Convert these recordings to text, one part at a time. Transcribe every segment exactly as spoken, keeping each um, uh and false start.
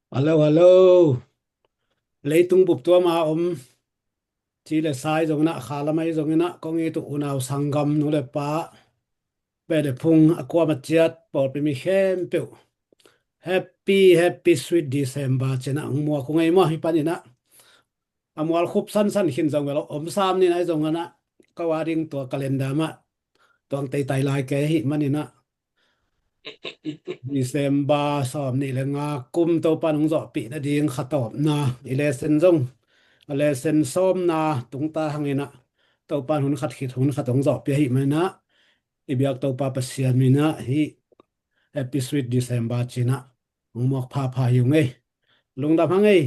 Hallo, hallo. Leitung bup tuama om ci le sai zongin ah, kha lamai zongin ah, kong it uh unau sanggam nu le pa, beh le phung, a kuam a ciat pawlpi mi khempeuh, Happy, happy sweet December ci-in ah hong muak uh ngei maw. Hih panin ah a mual khup sansan khin zong vel om sam ni-in ah, zongin ah ka wa ding tua calendar mah tuang teitai lai kei ahih manin ah, December sawm nih le nga kum Topa'n hong zawhpih nading kha tawpna, i lesson zong a lesson sawmna tungta hangin ah, Topa'n hun khat khit hun khat hong zawhpih ahih manin ah, i biak Topa Pasian min ah hih Happy Sweet December ci-in ah hong muak phapha hi ung ei. Lungdam hang ei.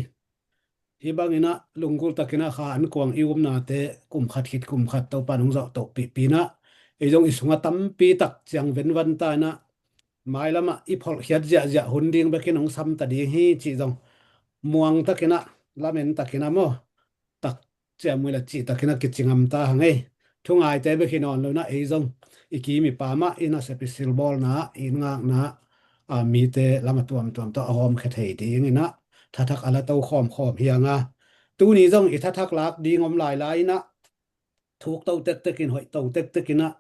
Hih bangin ah lunggulh takin ah kha ankuang i upnate kum khat khit kum khat Topa'n hong zawh tohpihpih in ah, ei zong i sungah tampi tak ciang venvan ta in ah, mailam ah i pholhkhiat ziahziah hun ding bekin hong sam ta ding hi cih zong muang takin ah, lamen takin ah maw, tak ciamui le cih takin ah kici ngam ta hang ei. Thungaite bek hi nawn lo in ah, ei zong i kim i pam ah, i nasep i silbawlna, i ngakna, a, mite lam a tuamtuam tawh a hawmkhia thei dingin ah thathak a la to khawmkhawm hi hang a, tuni zong i thathak lak ding om lailai in ah, thuk to tektek in, hoih to tektek in ah,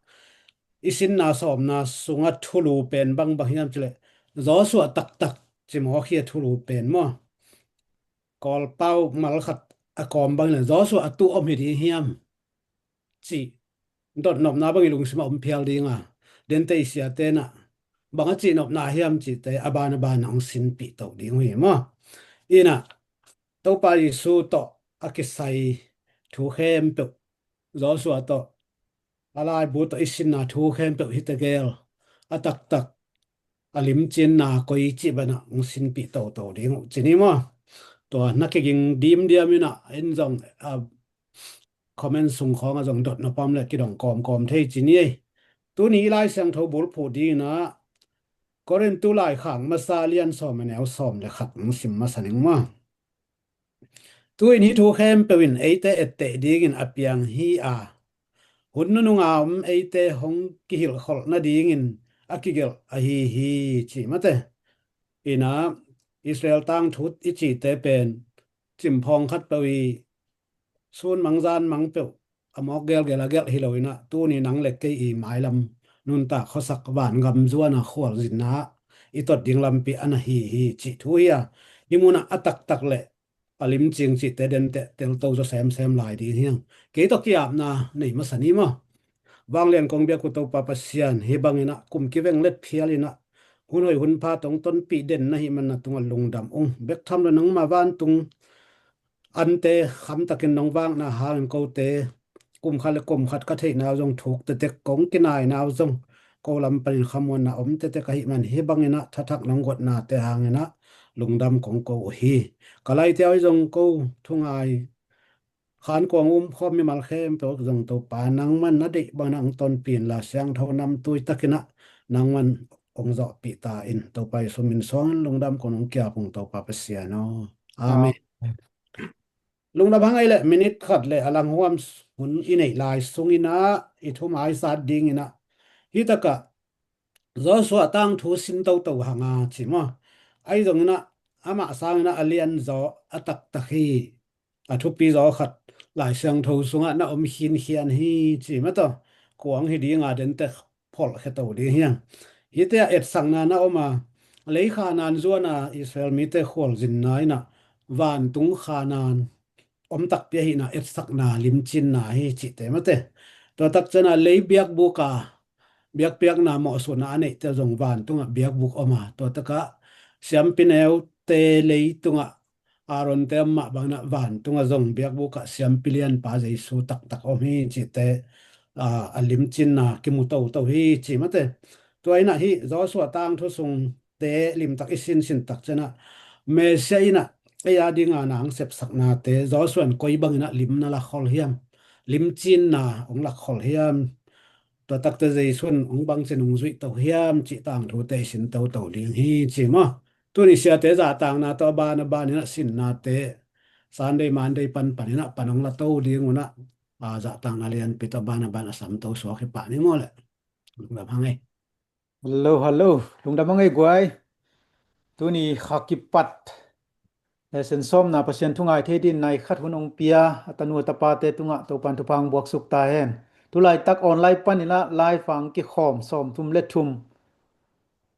i sinna sawmna sungah thulu pen bangbang hiam cih leh, Joshua taktak cimawh hi a, thulu pen maw, Kawlpau mal khat a kawm bangin ah, Joshua a tu om hi ding hiam cih dotnopna bang i lungsim ah om phial ding a, dente i siate in ah bang a cihnopna hiam cihte a ban a ban ah hong sinpih to ding uh hi maw. In ah Topa Jesu tawh a kisai thu khempeuh, Joshua tawh, a laibu tawh i sinna thu khempeuh hi tegel a taktak a limcinna koi cih banah hong sinpih toto ding uh ci ni maw. Tua na kiging dimdiam in ah, in zong, a, comment sung khawngah zong dotnop om le kidong kawmkawm thei ci ni ei. Tuni i Lai Siangtho bulphuh dingin ah Korintu laikhak masa lian sawm a neu sawm le khat hong sim masa ning maw. Tu-in hih thu khempeuh in eite etteh dingin a piang hi a, hun nununga om eite hong kihilhkholh nadingin a kigelh ahi hi, ci mate. In ah Israel tangthu i cihte pen cimphawng khat peuh i, sun mang zan mang peuh a mawk gelgel a gelh hi lo in ah, tuni nang le kei i mailam nuntak khuasak vangam zuan a khualzinna ah i tot ding lampi a na hi hi cih thu hi a, hih munah a taktak le a limcing cihte dente telto zaw semsem lai ding hi hang. Kei tawh ki-apna nei masa ni maw. Vanglian kong biak uh Topa Pasian, hih bangin ah kum kiveng let phial in ah hun hoih hun pha tawh hong tonpih den na hih man na tungah lungdam ung. Bek tham lo nangma vantung ante khamtakin nong vakna hangin kote kum khat le kum khat ka theihna uh zong thuk tektek, kong kinai na uh zong ko lam panin khamuanna om tektek ahih man, hih bangin ah thathak nong guatnate hangin ah lungdam kong ko uh hi. Ka laite uh zong ko thungai khankuang um khawm mimal khempeuh zong Topa nangman na deih bangin ah hong tonpih inla, siangtho namtui takin ah nangman hong zawhpih ta in, Topa Jesu min suangin lungdam kong nong ki-ap ung Topa Pasian aw. Amen. Amen. Lungdam hang ei leh, minit khat le a langhuam hun i neih lai sungin ah i thu maisat dingin ah, hih takah Joshua tangthu sin toto hang a, ci maw. Ahi zongin ah amah sangin ah a lianzaw, a taktak hi, a thupizaw khat Lai Siangtho sungah na om khinkhian hi, ci mah tawh. Kuang hi dinga dente pholhkhia to ding hi hang. Hihte ah etsakna na om a, lei khanan zuan a Israel mite khualzinna in ah vantung khanan om takpi ahihna etsakna, limcinna hi cihte mate. Tua tak ciangin ah lei biakbuk a biakpiakna mawhsutna a neihte zong vantungah biakbuk om a, tua takah siampi neute leitungah Aaronte om mah bangin ah vantungah zong biakbukah siampi lianpa Jesu taktak om hi cihte, a, a limcinna kimu toto hi ci mate. Tua in ah hih Joshua tangthu sung te limtak i sinsin tak ciangin ah Messiah in ah ei a dinga na hong sepsaknate Joshua in koi bangin ah lim na lakhol hiam, limcinna hong lakhol hiam, tua takte Jesu in hong bangci in hong zuih to hiam cih tangthute i sin toto ding hi ci maw. Tuni siate zahtakna tawh a ban a banin ah sinnate Sunday Monday panpanin ah pan hong la to ding un ah, a, zahtakna lianpi tawh a ban a ban a sam to suak hi pah ni maw leh. Lungdam hang ei. Hallo, hallo. Lungdam hang ei guai. Tuni kha kipat Lesson sawmna Pasian thu ngai thei dingin nai khat hun hong pia a tanu a tapate tungah Topan thupha hong buaksuk ta hen. Tulaitak online panin ah live ah hong kikhawm sawmthum le thum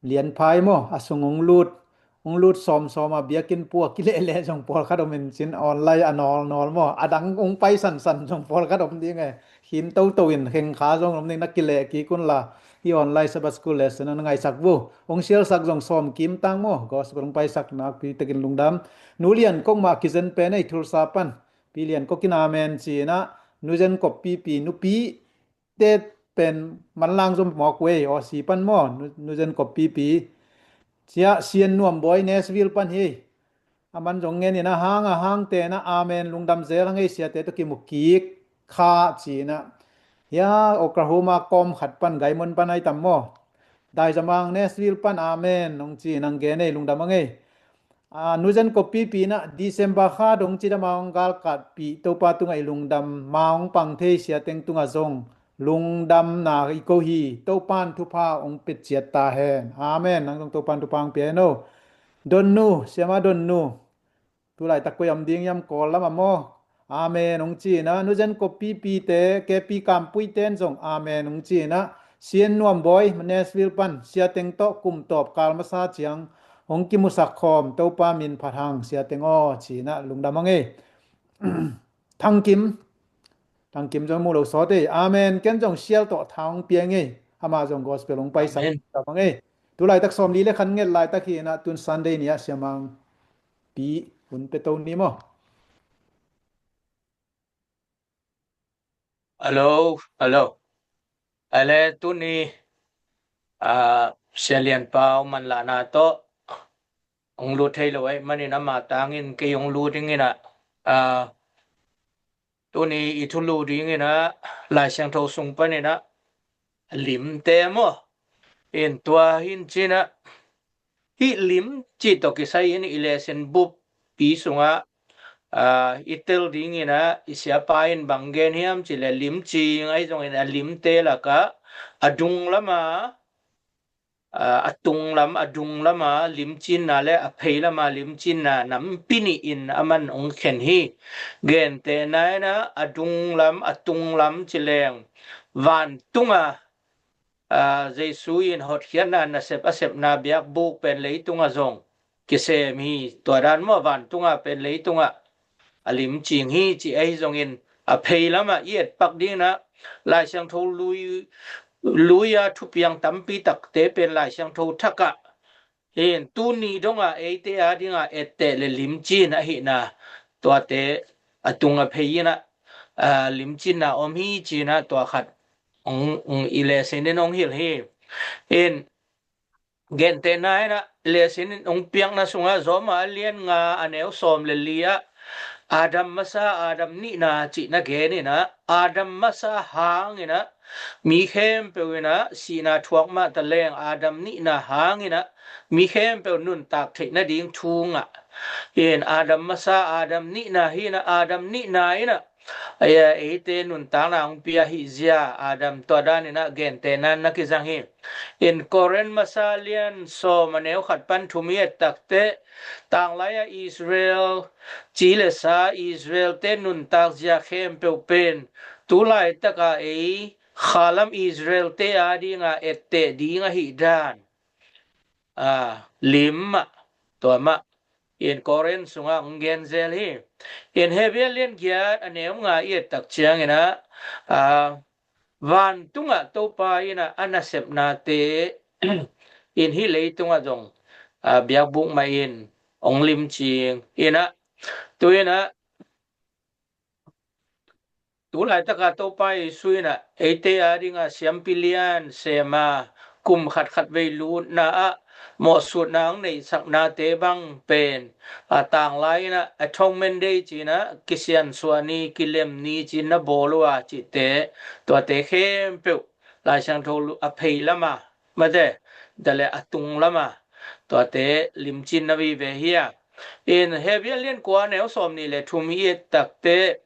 lianphai maw, a sung hong lut, hong lut sawmsawm a biakinn pua kilehleh zong pawlkhat om in cin online a nawlnawl maw, a dang hong pai sansan zong pawlkhat om ding e. Khin toto in khengkha zong om ding, na kileh kik un la, hih online Sabbath School lesson na ngaisak vo. Hong sialsak zong sawm kim tang maw, gospel hong paisak nakpi takin lungdam. Nu Lian Kok mah kizen pen ei, Tulsa pan. Pi Lian Kok in amen ci-in ah, Nu Zen Kop Pipi nupi te pen manlang zom mawk uh ei, Aussie pan maw, Nu, Nu Zen Kop Pipi. Sia Sian Nuam Bawi Nashville pan hi. A man zong ngen in a hang a hang te na amen lungdam zel hang ei, siate tawh kimu kik kha ci-in ah. Hia Oklahoma kawm khat pan Gaimon pan ai tam maw. Daizamang Nashville pan amen hong ci-in hong gen ei, lungdam hang ei. A, Nu Zen Kop Pipi in ah December kha dong cidam a hong galkatpih Topa tungah i lungdam ma hong pang thei siateng tungah zong lungdamna i ko hi. Topan thupha hong pia ciat ta hen. Amen. Nang zong Topan thupha hong pia hen o. Don Nu, Siama Don Nu. Tulaitak koi om ding hiam, Kawl lam ah maw? Amen hong ci-in ah, Nu Zen Kop Pipi te, K P Kampui ten zong amen hong ci-in ah, Sian Nuam Bawi Nashville pan siateng tawh kum tawp kal masa ciang hong kimusak khawm, Topa min phat hang siateng aw ci-in ah lungdam hang ei. Thang Kim, Thang Kim zong mu lo sawt ei. Amen. Ken zong sial tawh tha hong pia hang ei. Amah zong gospel hong paisak, amen, lungdam hang ei. Tulaitak sawmli le khat nget laitak hi-in ah, tun Sunday ni ah Siamang pi hun pia to ni maw? Hello, hello. Ale tuni, ah, Sia Lian Pau manlahna tawh hong lut thei lo ahih manin ama tangin kei hong lut dingin ah, ah, tuni i thulu dingin ah Lai Siangtho sung panin ah limte maw? In tua hin cin ah, hih lim cih tawh kisai in i lesson book pi sungah, ah, i tel dingin ah i siapa in bang gen hiam cih leh limcing ahi zongin a limte lakah a dung lama, ah, a tung lam, a dung lama limcinna le a phei lama limcinna nampi nih in a man hong khen hi. Gentehna in ah a dung lam, a tung lam ci leng vantunga, ah, Jesu in hotkhiatna nasep a sepna biakbuk pen leitungah zong kisem hi. Tua dan maw, vantunga pen leitungah a limcing hi cih ahi zongin a phei lamah i etpak dingin ah Lai Siangtho lui, lui-a thupiang tampi takte pen Lai Siangtho thakah in tuni dongah eite a dingah etteh le limcin ahihna, tuate a tung a phei in ah, ah, limcinna om hi ci-in ah tua khat hong, hong i lesson in hong hilh hi. In gentehna in ah lesson in hong piakna sungah Roma a lian nga a neu sawm le li ah Adam masa, Adam nihna cih na gen in ah, Adam masa hangin ah mi khempeuh in ah sihna thuak mah ta leng Adam nihna hangin ah mi khempeuh nuntak theih nading thu ngah. In Adam masa, Adam nihna hi in ah, Adam nihna in ah, ei, eite nuntakna hong pia hi zia, Adam tua dan in ah gentehna na kizang hi. In Korin masa lian sawm a neu khat pan thum i et takteh, tanglai-a Israel ci le sa, Israel-te nuntak zia khempeuh pen tu laitaka ei khalam Israel-te a dinga etteh ding ahih dan, a, lim mah, tua mah in Korin sungah hong gen zel hi. In Hebru lian giat a neu nga i et tak ciangin ah, a, vantungah Topa in ah a nasepnate in hih leitungah zong, a, biakbuk mah in hong limcing in ah, tu in ah tu laitaka Topa Jesu in ah eite a dinga siampi lian sem a, kum khatkhat vei lutna ah mawhsutna hong neihsaknate bang pen, a, tanglai in ah Atonement Day ci-in ah kisiansuah ni, kilem ni ci-in na bawl uh a cihte, tuate khempeuh Lai Siangtho lu-, a phei lama, mate, tua le a tung lama, tuate limcinna vive hi a. In Hebrew lian kua neu sawm nih le thum i et takte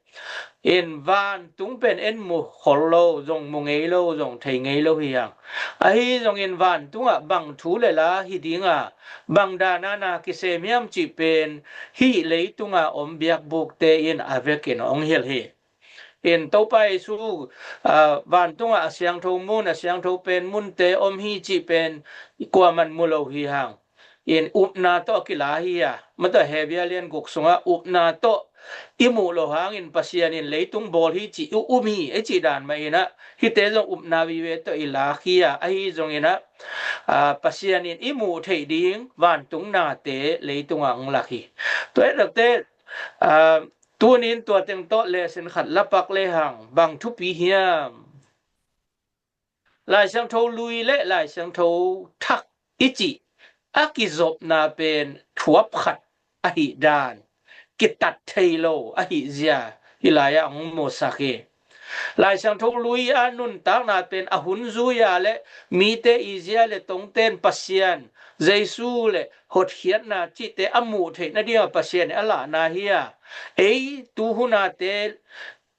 in vantung pen en mu khol lo, zong mu ngei lo, zong thei ngei lo hi hang. Ahi zongin vantungah bang thu le la hi dinga, bang dana na kisem hiam cih pen hih leitunga om biakbukte in a vekin hong hilh hi. In Topa Jesu, aa, vantungah a siangtho mun, a siangtho pen munte om hi cih pen kuaman mu lo hi hang. In upna tawh a kila hi a, mata Hebrew lian guk sungah upna tawh i muh lo hangin Pasian in leitung bawl hi cih i um hi, i cih dan mah inah, hihte zong upna vive tawh i lak hi a, ahi zonginah, aa, Pasian in i muh theih ding vantung nate leitungah hong lak hi. Tua hi takte, aa, tunin tua teng tawh lesin khat lapak lehang bang thupi hiam? Lai Siangtho Lui le Lai Siangtho Thak i cih a kizopna pen thuap khat ahih dan, kitat thei lo ahih zia hih lai-ah hong musak hi. Lai Siangtho Lui a nuntakna pen a hun zui-a le mite i zia le tongten Pasian, Jesu le hotkhiatna cihte a muh theih nadinga Pasian a lahna hi a, ei tu hunate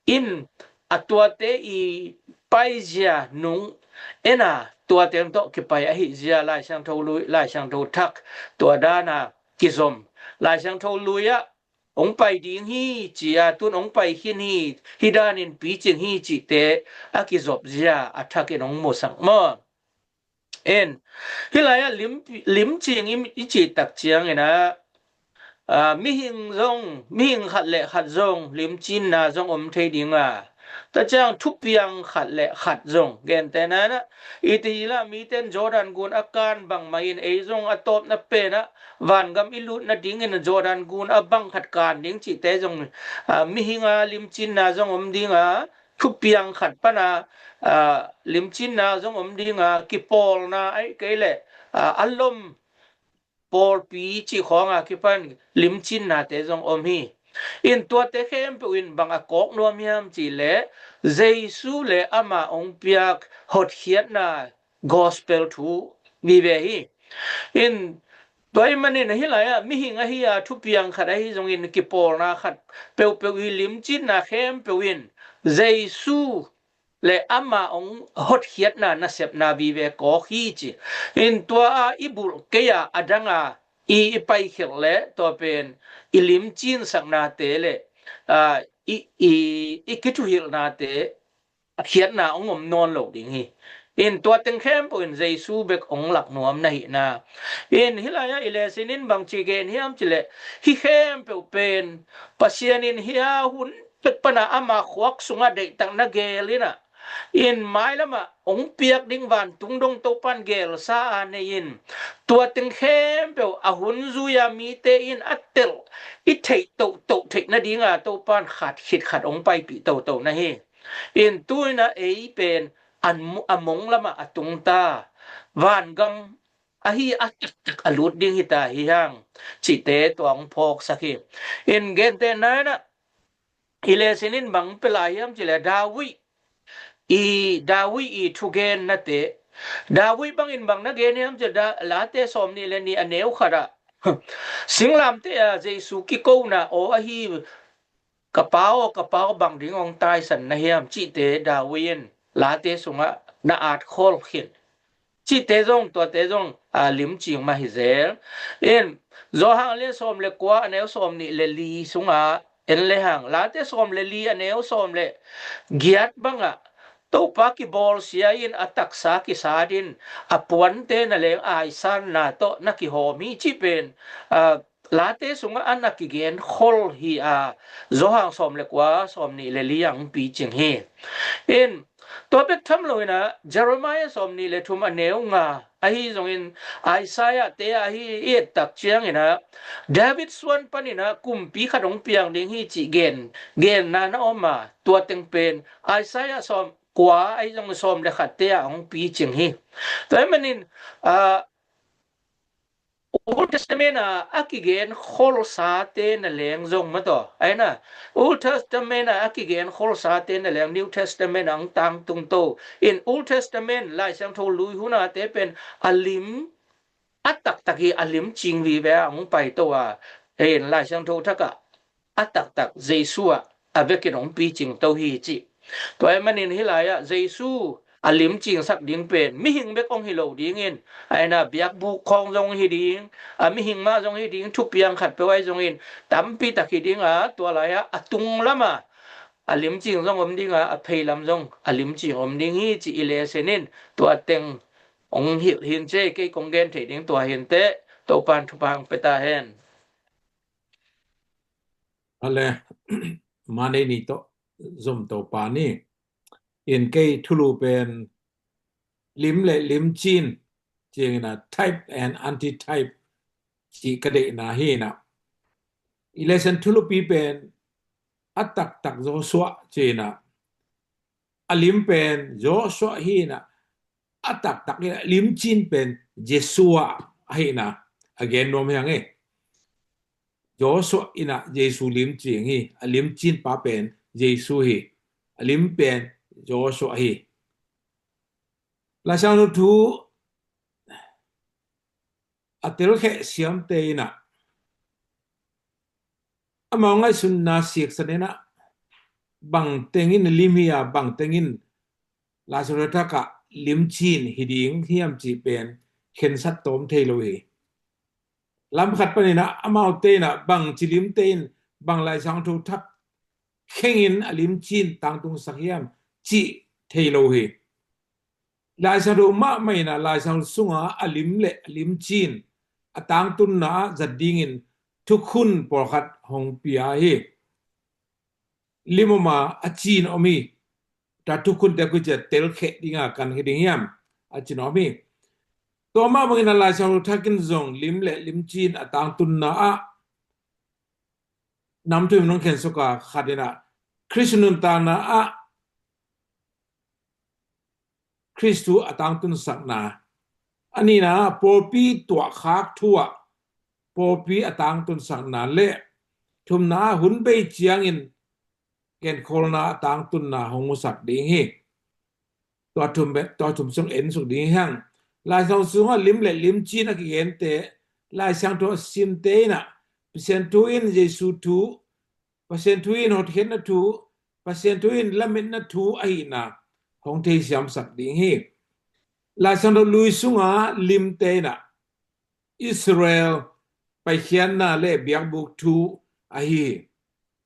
in a tuate i paizia nung ena tuate tawh kipai ahih zia Lai Siangtho Lui, Lai Siangtho Thak tua dana kizom. Lai Siangtho Lui-ah hong pai ding hi ci-a, tun hong pai khin hi, hih danin picing hi cihte a kizop zia a thakin hong musak maw? En, hih lai-ah lim, limcing i, i cih tak cianginah, aa, mihing zong, mihing khat le khat zong limcinna zong om thei dinga, tua ciang thupiang khat le khat zong, gentehna inah, i ti lah miten Jordan gun a kan bangmah in ei zong a tawpna penah vangam i lut nadingin Jordan gun a bang khat kan ding cihte zong, aa, mihing a limcinna zong om dinga, thupiang khat pana, aa, limcinna zong om dinga, kipawlna ahih kei leh, aa, a lom pawlpi cih khawnga kipan limcinnate zong om hi. In tuate khempeuh in bang a kawk nuam hiam cih leh Jesu le amah hong piak hotkhiatna gospel thu vive hi. In tua ahih manin hih lai-ah mihing ahi a, thupiang khat ahi zongin kipawlna khat peuhpeuh hi, limcinna khempeuh in Jesu le amah hong hotkhiatna nasepna vive kawk hi ci. In tua a i bulh kei-a a danga i, i paikhelh le tua pen i limcinsaknate le, aa, i, i, i kithuhilhnate a khiatna hong om nawn lo ding hi. In tua teng khempeuh in Jesu bek hong lak nuam na hihna. In hih lai-ah i lesin in bangci gen hiam cih leh hih khempeuh pen Pasian in hih a hun pek pana ama khuak sungah deihtak na gel inah, in mailamah hong piak ding vantung dong Topan gelsa a nei in, tua teng khempeuh a hun zui-a mite in a telh i theih tohtoh theih nadinga Topan khat khit khat hong paipih toto na hi. In tu inah ei pen a mong lamah a tungta vangam ahi a taktak a lut ding hita hi hang cihte tua hong phawksak hi. In gentehna inah i lesin in bang pia lai hiam cih leh David i, David i thugennate, David bangin bang na gen hiam cih leh Late sawm nih le nih a neu khatah singlamteh a Jesu kikona aw ahi, ka Pa aw, ka Pa aw, bang ding hong taisan na hiam cihte David in Late sungah na at khol khin cihte zong, tuate zong, aa, limcing mah hi zel. In Johan lian sawm le kua a neu sawm nih le li sungah en lehang Late sawm le li a neu sawm le giat bangah Topa kibawlsia in a taksa kisat in a puante na leng aisanna tawh na kihawm hi cih pen, aa, Late sungah a na kigen khol hi a, Johan sawm le kua sawm nih le li ang picing hi. In tua bek tham loinah Jeremiah sawm nih le thum a neu nga ahi zongin Isaiah te ahi i et tak cianginah David suan paninah kumpi khat hong piang ding hi cih gen, genna na om a, tua teng pen Isaiah sawm kua ahi zong sawm le khatte ah hong picing hi. Tua ahih manin, aa, Old Testament a a kigen kholsate na leng zong mataw, aina, Old Testament a a kigen kholsate na leng New Testament a hong tangtung to. In Old Testament Lai Siangtho lui hunate pen a lim a taktak hi, a limcing vive a hong paito a, Ei, Lai Siangtho thak ah a taktak Jesu ah a vekin hong picing to hi ci. Tua ahih manin hih lai ah Jesu a limcingsak ding pen mihing bek hong hi lo dingin, a ina biakbuk khawng zong hi ding, a mihing mah zong hi ding, thupiang khatpeuh ahi zongin tampi tak hi ding a, tua lai ah a tung lam ah a limcing zong om ding a, a pheilam zong a limcing om ding hi ci i lesson in tua teng hong hilh hi in ci. Kei kong gen theih ding tua hi inteh. Topa'n thupha hong pia ta hen. Ale, manei ni tawh zom Topa ni. In kei thulu pen lim le limcin ci-in a, type and antitype ci ka deihna hi in a. I lesson thulupi pen a taktak Joshua ci-in a, a lim pen Joshua hi in a, a taktak in a limcin pen Jesu ahi in a, a gen nuam hi hang e. Joshua in a Jesu limcing hi, a limcin pa pen Jesu hi, a lim pen Joshua hi. Lai Siangtho thu a telkheh siamte in a, amau ngaihsutna siksan in a, bang tengin lim hi a, bang tengin Lai Siangtho thak ah limcin hi ding hiam cih pen khensat tawm thei lo hi. Lam khat panin a, amaute in a bangci limte in bang Lai Siangtho thak khengin a limcin tangtungsak hiam cih thei lo hi. Lai Siangtho mahmah in a, Lai Siangtho sunga a lim le a limcin a tangtunna ah zat dingin thukhun pawlkhat hong pia hi. Lim om a, a cin om hi. Tua thukhunte koi ci a telkheh dinga kan hi ding hiam, a cin om hi. Tua mah bangin a Lai Siangtho thak in zong lim le limcin a tangtunna ah nam thum in hong khensuk a, khat in a Khrist nuntakna ah Khrist thu a tangtunsakna, a nihna pawlpi tuahkhak thu ah pawlpi a tangtunsakna le thumna hun bei ciangin genkholna a tangtunna hong musak ding hi. Tua thum, tua thum sung ensuk ding hi hang. Lai Siangtho sungah lim le limcin a kigente, Lai Siangtho a simte in a, Pasian thu in Jesu thu, Pasian thu in hotkhiatna thu, Pasian thu in lametna thu ahihna hong theisiamsak ding hi. Lai Siangtho lui sunga limte in a, Israel paikhiatna le biakbuk thu ahi hi.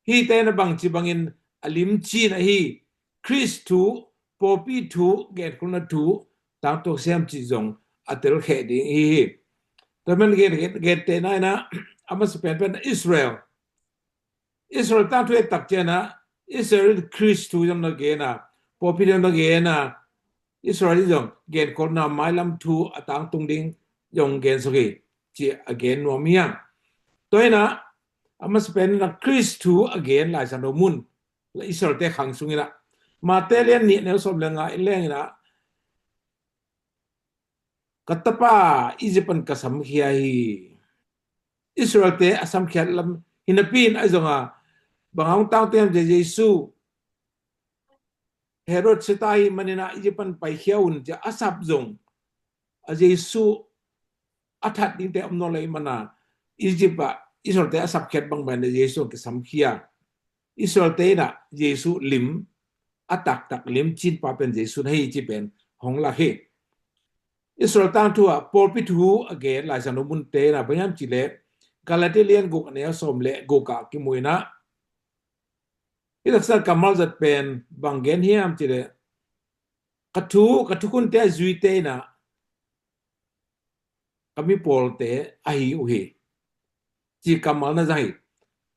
Hihte in a bangci bangin a limcin ahi, Khrist thu, pawlpi thu, genkholna thu tangtuk siam cih zong a telkheh ding hi hi. Tua man gen, gen, gentehna in a, a masa penpen Israel Israel tangthu et tak ciangin a, Israel in Khrist thu zong na gen a, pawlpi zong na gen a, Israel in zong genkholna mailam thu a tangtung ding zong gen suk hi, ci a gen nuam hi hang. Tua in a, a masa pen in a Khrist thu a gen Lai Siangtho mun, Israel te khang sung in a. Mate lian nih neu sawm le nga i leng in a, ka tapa Egypt pan ka samkhia hi. Israel te a samkhiat lam hi napi in a zong a, bang hong tangtung hiam cih leh Jesu, Herod sia ta ahih manin a Egypt pan paikhia un ci a, a sap zong a Jesu a that dingte om nawn lo ahih manin a Egypt ah Israel te a sapkhiat bang bang in a Jesu hong kisamkhia. Israel te in a Jesu lim, a taktak limcin pa pen Jesu na hi ci pen hong lak hi. Israel tangthu ah pawlpi thu a gen Lai Siangtho munte in a bang hiam cih leh Galati lian guk a neu sawm le guk ah kimu in a, hih taksa kammal zat pen bang gen hiam cih leh, ka thu, ka thukhunte a zuite in a ka mipawlte ahi uh hi, ci kammal na zang hi.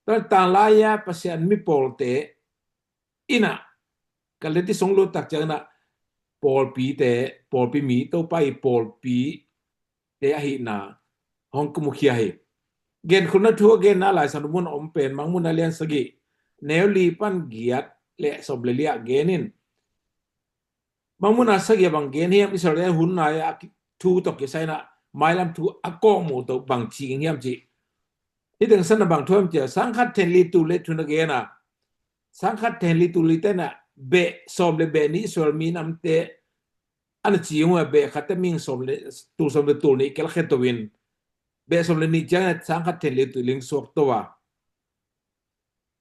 Tua tanglai a Pasian mipawlte in a, Galati sung lut tak ciangin a pawlpite, pawlpi mi, Topa i pawlpite ahihna hong kimukhia hi. Genkholna thu a genna Lai Siangtho mun a om pen Mangmuhna lian sagih, neu li pan giat le sawm le li ah gen in. Mangmuhna sagih ah bang gen hiam, Israel te hun nai a thu tawh kisai in a mailam thu a kawkmuh tawh bang ci hiam cih. Hih teng san a bang thu hiam cih leh, sang khat then li tul li thu na gen a, sang khat then li tul li te in a beh sawm le beh nih Israel minamte a na ci uh a, beh khat te mihing sawm le, tul sawm le tul nih kilakhia to in, beh sawm le nih ciangin sang khat then li tu ling suak to a,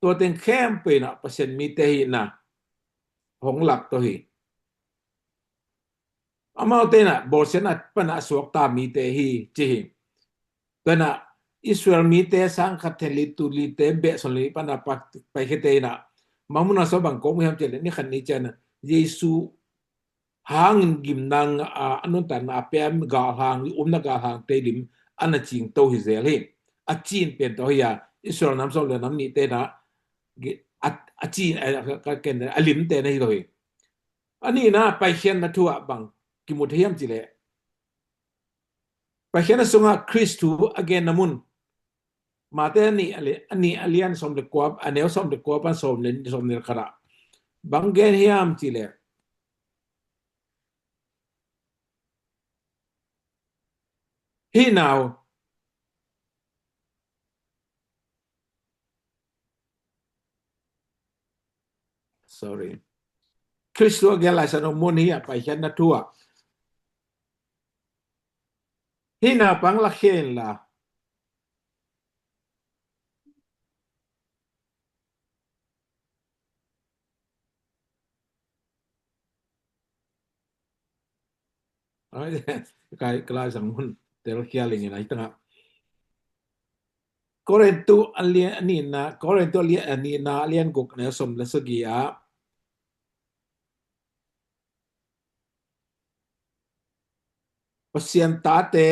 tua teng khempeuh in ah Pasian mite hi in ah hong lak to hi. Amaute in ah bawlsiatna pan a suakta mite hi ci hi. Tua in ah Israel mite sang khat then li tu lite beh sawm le nih pan a paikhete in ah bang mun a sawt bang kawm uh hiam cih leh ni khat ni ciang in ah Jesu hangin gimna a, a nuntakna a pia galhang, i omna galhangte lim a na cing to hi zel hi. A cin pen to hi a, Israel nam sawm le nam nihte na a, a cin a, a limte na hi to hi. A nihna Paikhiatna thu ah bang kimu thei hiam cih leh Paikhiatna sungah Khrist thu a genna mun Mate a nih a lian, a nih a lian sawm le kua, a neu sawm le kua pan sawm le, sawm le khat ah bang gen hiam cih leh, hih nau, sorry, Khrist thu a gen Lai Siangtho mun hi a, Paikhiatna thu ah. Hih naupang lakhia inla. Ai, ka, ka Lai Siangtho mun tel khia ling in ai tanga. Korintu a lian, a nihna, Korintu a lian, a nihna a lian guk a neu sawm le sagih ah Pasian tate,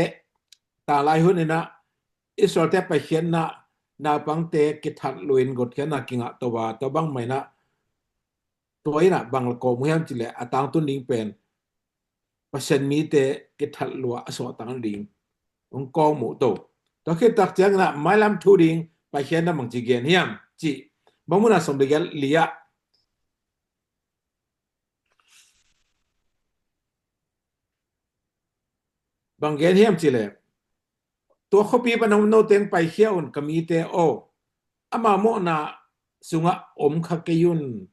tanglai hun in ah Israel-te paikhiatna naupangte kithat luin gotkhiatna kingah to a, tua bang mah in ah tua in ah bang la kawm uh hiam cih leh a tangtun ding pen Pasian mite kithat lua a suahtak ding hong kawm uh to. Tua khit tak ciangin ah mailam thu ding paikhiatna bangci gen hiam cih bang mun ah sawm le giat li ah bang gen hiam cih leh, tua khuapi pan hong om no teng paikhia un ka mite aw, ama mawhna sungah om kha kei un.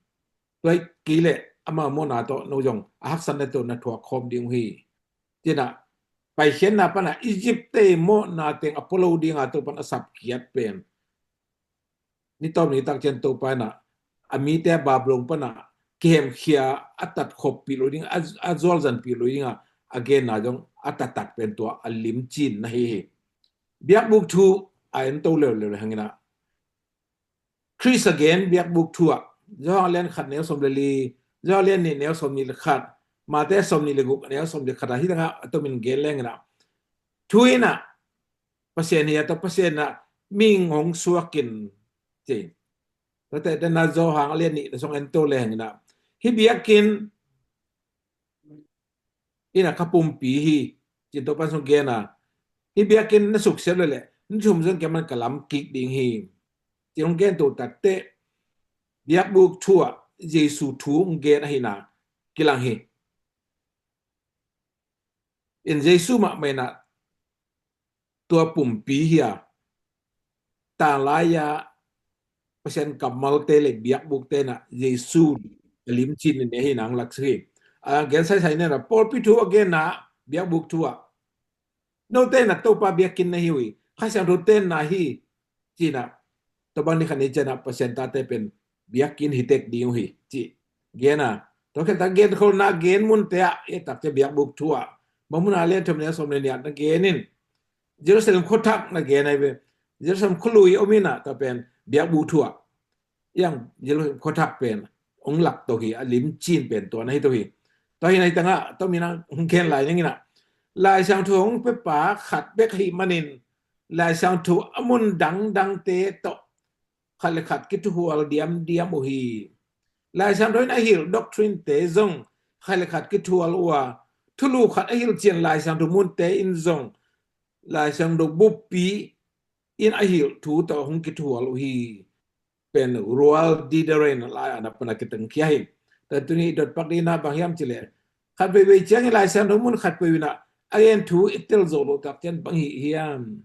Tua hi kei leh ama mawhna tawh no zong a haksatna tawh na thuak khawm ding uh hi. Ci in ah paikhiatna pan ah Egypt-te mawhna teng a pua lo ding a, tua pan a sapkhiat pen ni tawp ni tak ciang Topa in ah a mite a Babylon pan ah kihemkhia a tat khoppih lo ding, a, a zualzanpih lo ding a, a genna zong a taktak pen tua a limcin na hi hi. Biakbuk thu a en to leuleu le hang in ah Khrist a gen biakbuk thu ah Johan lian khat neu sawm le li, Johan lian nih neu sawm nih le khat, Mate sawm nih le guk neu sawm le khat ah hih tangah a tomin gen leng in ah thu in ah Pasian hi a, tua Pasian in ah mihing hong suak in ci. Tua teh tena Johan a lian nih na sawm en to leng in ah hih biakinn in ah ka pumpi hi, ci-in Topa in sung gen a, hih biakinn na suksiat leh leh ni thum zong keimah in ka lam kik ding hi, ci-in hong gen to tak teh biakbuk thu ah Jesu thu hong gen ahihna kilang hi. In Jesu mahmah in ah tua pumpi hi a, tanglai-a Pasian kammalte le biakbukte in ah Jesu a limcin in ne hi nang lak si hi. A gen saisai in ah pawlpi thu a genna biakbuk thu ah note in ah Topa biakinn na hi uh hi, Kha Siangtho tenna hi, ci in ah tua bang ni khat ni ciang ah Pasian tate pen biakinn hi tek ding uh hi, ci gen a. Tua khit tak gen kholna gen munte ah i et tak ciang biakbuk thu ah bang mun ah lian thum neu sawm le nih ah na gen in Jerusalem khuathak na gen ahi ve. Jerusalem khualui om in ah tua pen biakbuk thu ah iang Jerusalem khuathak pen hong lak to hi, a limcin pen tua na hi to hi. Tua hi na hih tangah tua min ah hong gen lai ning in ah Lai Siangtho hong piapa khat bek ahih manin Lai Siangtho a mun dangdangte tawh khat le khat kithuhual diamdiam uh hi. Lai Siangtho in a hilh doctrine-te zong khat le khat kithuhual uh a, thulu khat a hilh ciang Lai Siangtho munte in zong Lai Siangtho buppi in a hilh thu tawh hong kithuhual uh hi. Pen Rual Dideren lai-ah na pan a kitengkhia hi. Tua tuni i dotpak ding na bang hiam cih leh khat veivei ciangin Lai Siangtho mun khat peuh in ah a gen thu i tel zawh loh tak ciang bang hih hiam?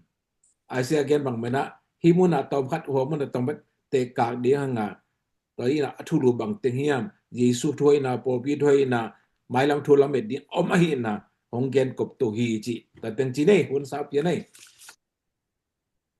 Isaiah gen bang mah in ah hih mun ah tawm khat, hua mun ah tawm khat tekak ding hang a, tua in ah a thulu bang teng hiam? Jesu thu hoihna, pawlpi thu hoihna, mailam thu lamet ding om ahihna hong gen kop to hi ci. Tua teng ci nei, hun sau pia nei.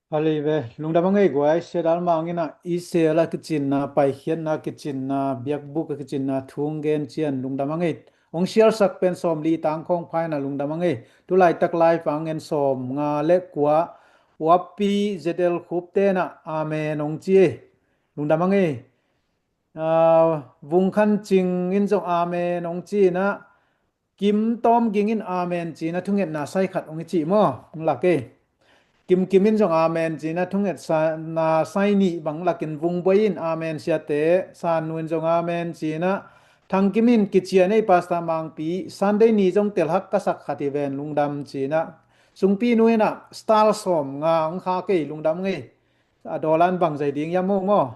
Pali ve, lungdam a ngei guai, sia dal mangin ah, i sel a kicinna, paikhiatna kicinna, biakbuk a kicinna, thu hong gen cian, lungdam a ngei. Hong sialsak pen sawmli tang khawng phaina lungdam a ngei. Tulaitak live a hong en sawmnga le kua, uapi Z L Khup tenah, amen hong ci. Lungdam a ngei. Ah, Vung Khan Cing in zong amen hong ci inah, Kim Tawm Ging in amen ci inah thungetna sai khat hong i cih maw? Hong lak ei. Kim Kim in zong amen ci inah thungetna sai nih bang lakin Vung Buai in amen siate, San Nu in zong amen ci inah, Thang Kim in kician ei Pastor Mangpi, Sunday ni zong telhak ka sak khat hi ven lungdam ci inah, Sungpi Nu inah star sawmnga hong khak ei lungdam ngei. A dawl an bang zai ding hiam maw maw?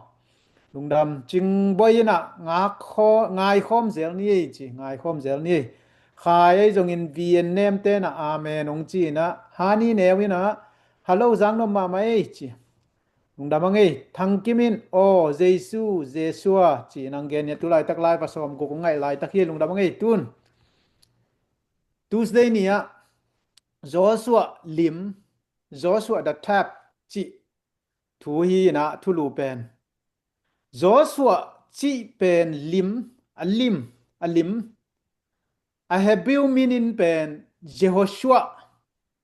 Lungdam. Cing Buai inah ngak khaw-, ngai khawm zel ni ei ci, ngai khawm zel ni ei. Khai ei zongin V N Nem tenah amen hong ci inah, Hani Neu inah, hello, zang nuam mahmah ei ci. Lungdam a ngei. Thang Kim in, aw, Jesu, Jesua ci inah hong gen hi a, tulaitak live a sawmguk hong ngaih laitak hi, lungdam a ngei tun. Tuesday ni ah Joshua lim, Joshua the Tap cih thu hi inah thulu pen. Joshua cih pen lim, a lim, a lim. A Hebrew min in pen Jehoshua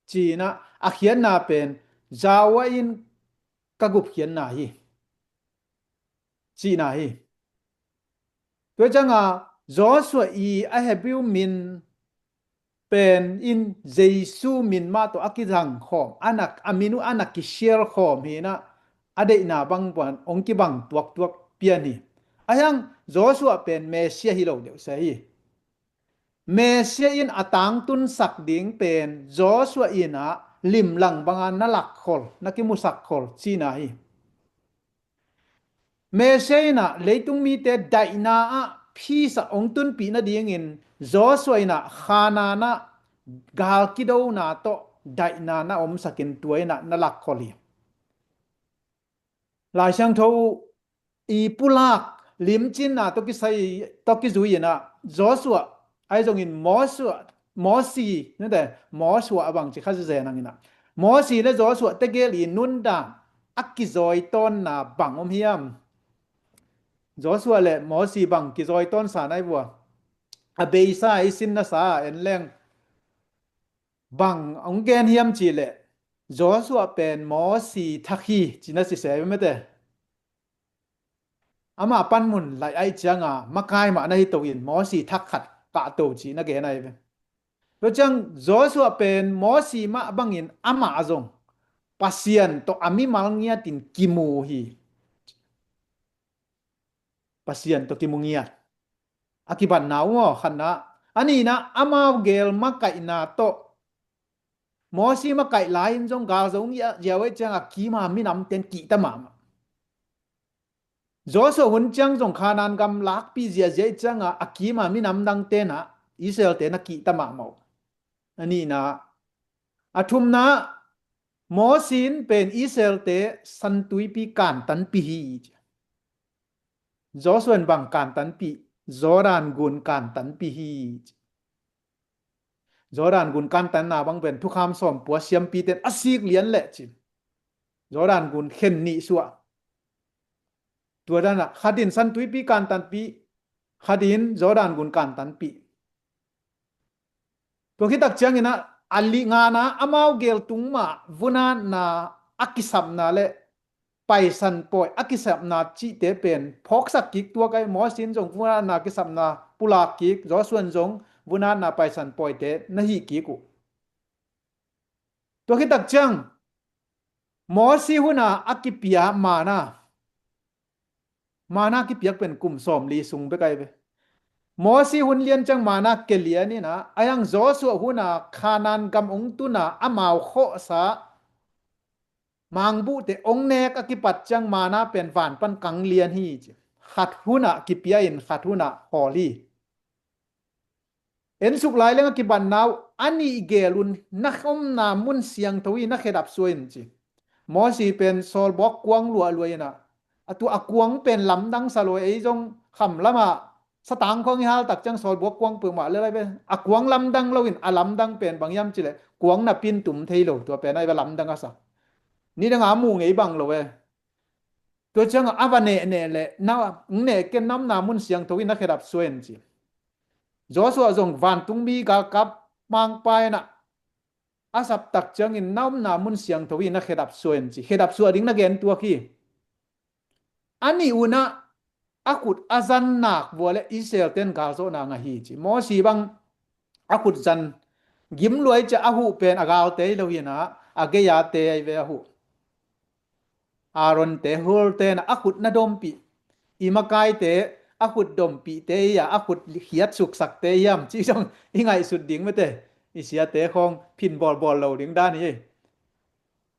ci inah, a khiatna pen Jawah in ka gupkhiatna hi, cihna hi. Tua cianga Joshua i a Hebrew min pen in Jesu min mah tawh a kizang khawm, a na, a min uh a na kisial khawm hi inah, a deihna bang puan hong kibang tuaktuak pian hi. A hiang Joshua pen Messiah hi lo deuh se hi. Messiah in a tangtunsak ding pen Joshua inah limlang banga na lakkhol, na kimusak khol cihna hi. Messiah inah leitung mite daihna ah, peace ah hong tunpih nadingin Joshua inah Khanaan ah gal kidona tawh daihna na omsakin tua inah na lakkhol hi. Lai Siangtho i pulak limcinna tawh kisai, tawh kizui inah Joshua, ahi zongin Mosua, Mosi, nute, Mosua a bang ci kha zen ang inah, Mosi le Joshua tegel i nundan a kizawitawnna bang om hiam? Joshua le Mosi bang kizawitawnsa nai vua? A beisa i sinna sa en leng bang hong gen hiam cih leh, Joshua pen Mosi thak hi ci na sisei mete. Amah panmun laih ahih cianga makai mah na hi to in Mosi thak khat kahto ci na gen ahi ve. Tua ciang Joshua pen Mosi mah bangin amah zong Pasian tawh a mimal ngiatin kimu hi. Pasian tawh kimu ngiat. A kibatna uh maw, khatna. A nihna, amau gel makaihna tawh Mosi makaih lai-in zong gal zo ngiat ziau ahih cianga kima minamten kihta mahmah. Joshua hun ciang zong Khanaan gam lakpih ziahziah ahih cianga a kima minam dangte na Israelte na kihta mahmah uh. A nihna. A thumna, Mosi in pen Israelte Santuipi kantanpih hi. Joshua in bang kantanpih? Jordan gun kantanpih hi. Jordan gun kantanna bang pen thukham sawm pua siampite in a sik lian leh cin Jordan gun khen nih suah. Tua danah khatin Santuipi kantanpih, khatin Jordan gun kantanpih. Tua khitak cianginah a li ngana amau gel tung mah vunatna a kisapna le paisan pawi a kisapna cihte pen phawksak kik tuak ahi. Mosi in zong vunatna kisapna pulak kik, Joshua in zong vunatna paisan pawite na hih kik uh. Tua khitak ciang Mosi huna a kipia mana, mana kipiak pen kum sawmli sung bek ahi ve. Mosi hun lian ciang mana kelian inah, a hiang Joshua huna Khanaan gam ong tuna amau khawhsa mangbuhte ong nek a kipat ciang mana pen van pan kang lian hi ci. Khat hunah kipia in khat hunah hawl hi. Ensuk lai leng a kibatna uh a nih gel un na omna mun siangtho hi, na khedap suai in ci. Mosi pen sawlbuak kuang luahlua inah, a tua a kuang pen lamdang sa lo, ei zong kham lamah satang khawng i haltak ciang sawlbuak kuang peuhmah le lai ve. A kuang lamdang loin a lamdang pen bang hiam cileh kuang napin tum thei lo, tua pen ai ve lamdang a sa. Nidanga a muh ngei bang lo e. Tua ciangah a va nehneh leh na neh ken, na omna mun siangtho in na khedap suah in ci. Joshua zong vantungmi galkap mangpa inah a saptak ciangin na omna mun siangtho in na khedap suah in ci. Khedap suah ding na gen tuak hi. A nih unah a khut a zan nak vua le Israel ten galzawhna ngah hi ci. Mosi bang a khut zan gimluai ciah a huh pen a galte hi lo hinah a gei-ate ahi ve a huh. Aaron te, Hur tenah a khut na dompih, i makaite a khut dompihte hi a, a khut khiat suksakte hiam cih zong i ngaihsut ding mete. I siate khawng phin bawlbawl lo ding dan hi.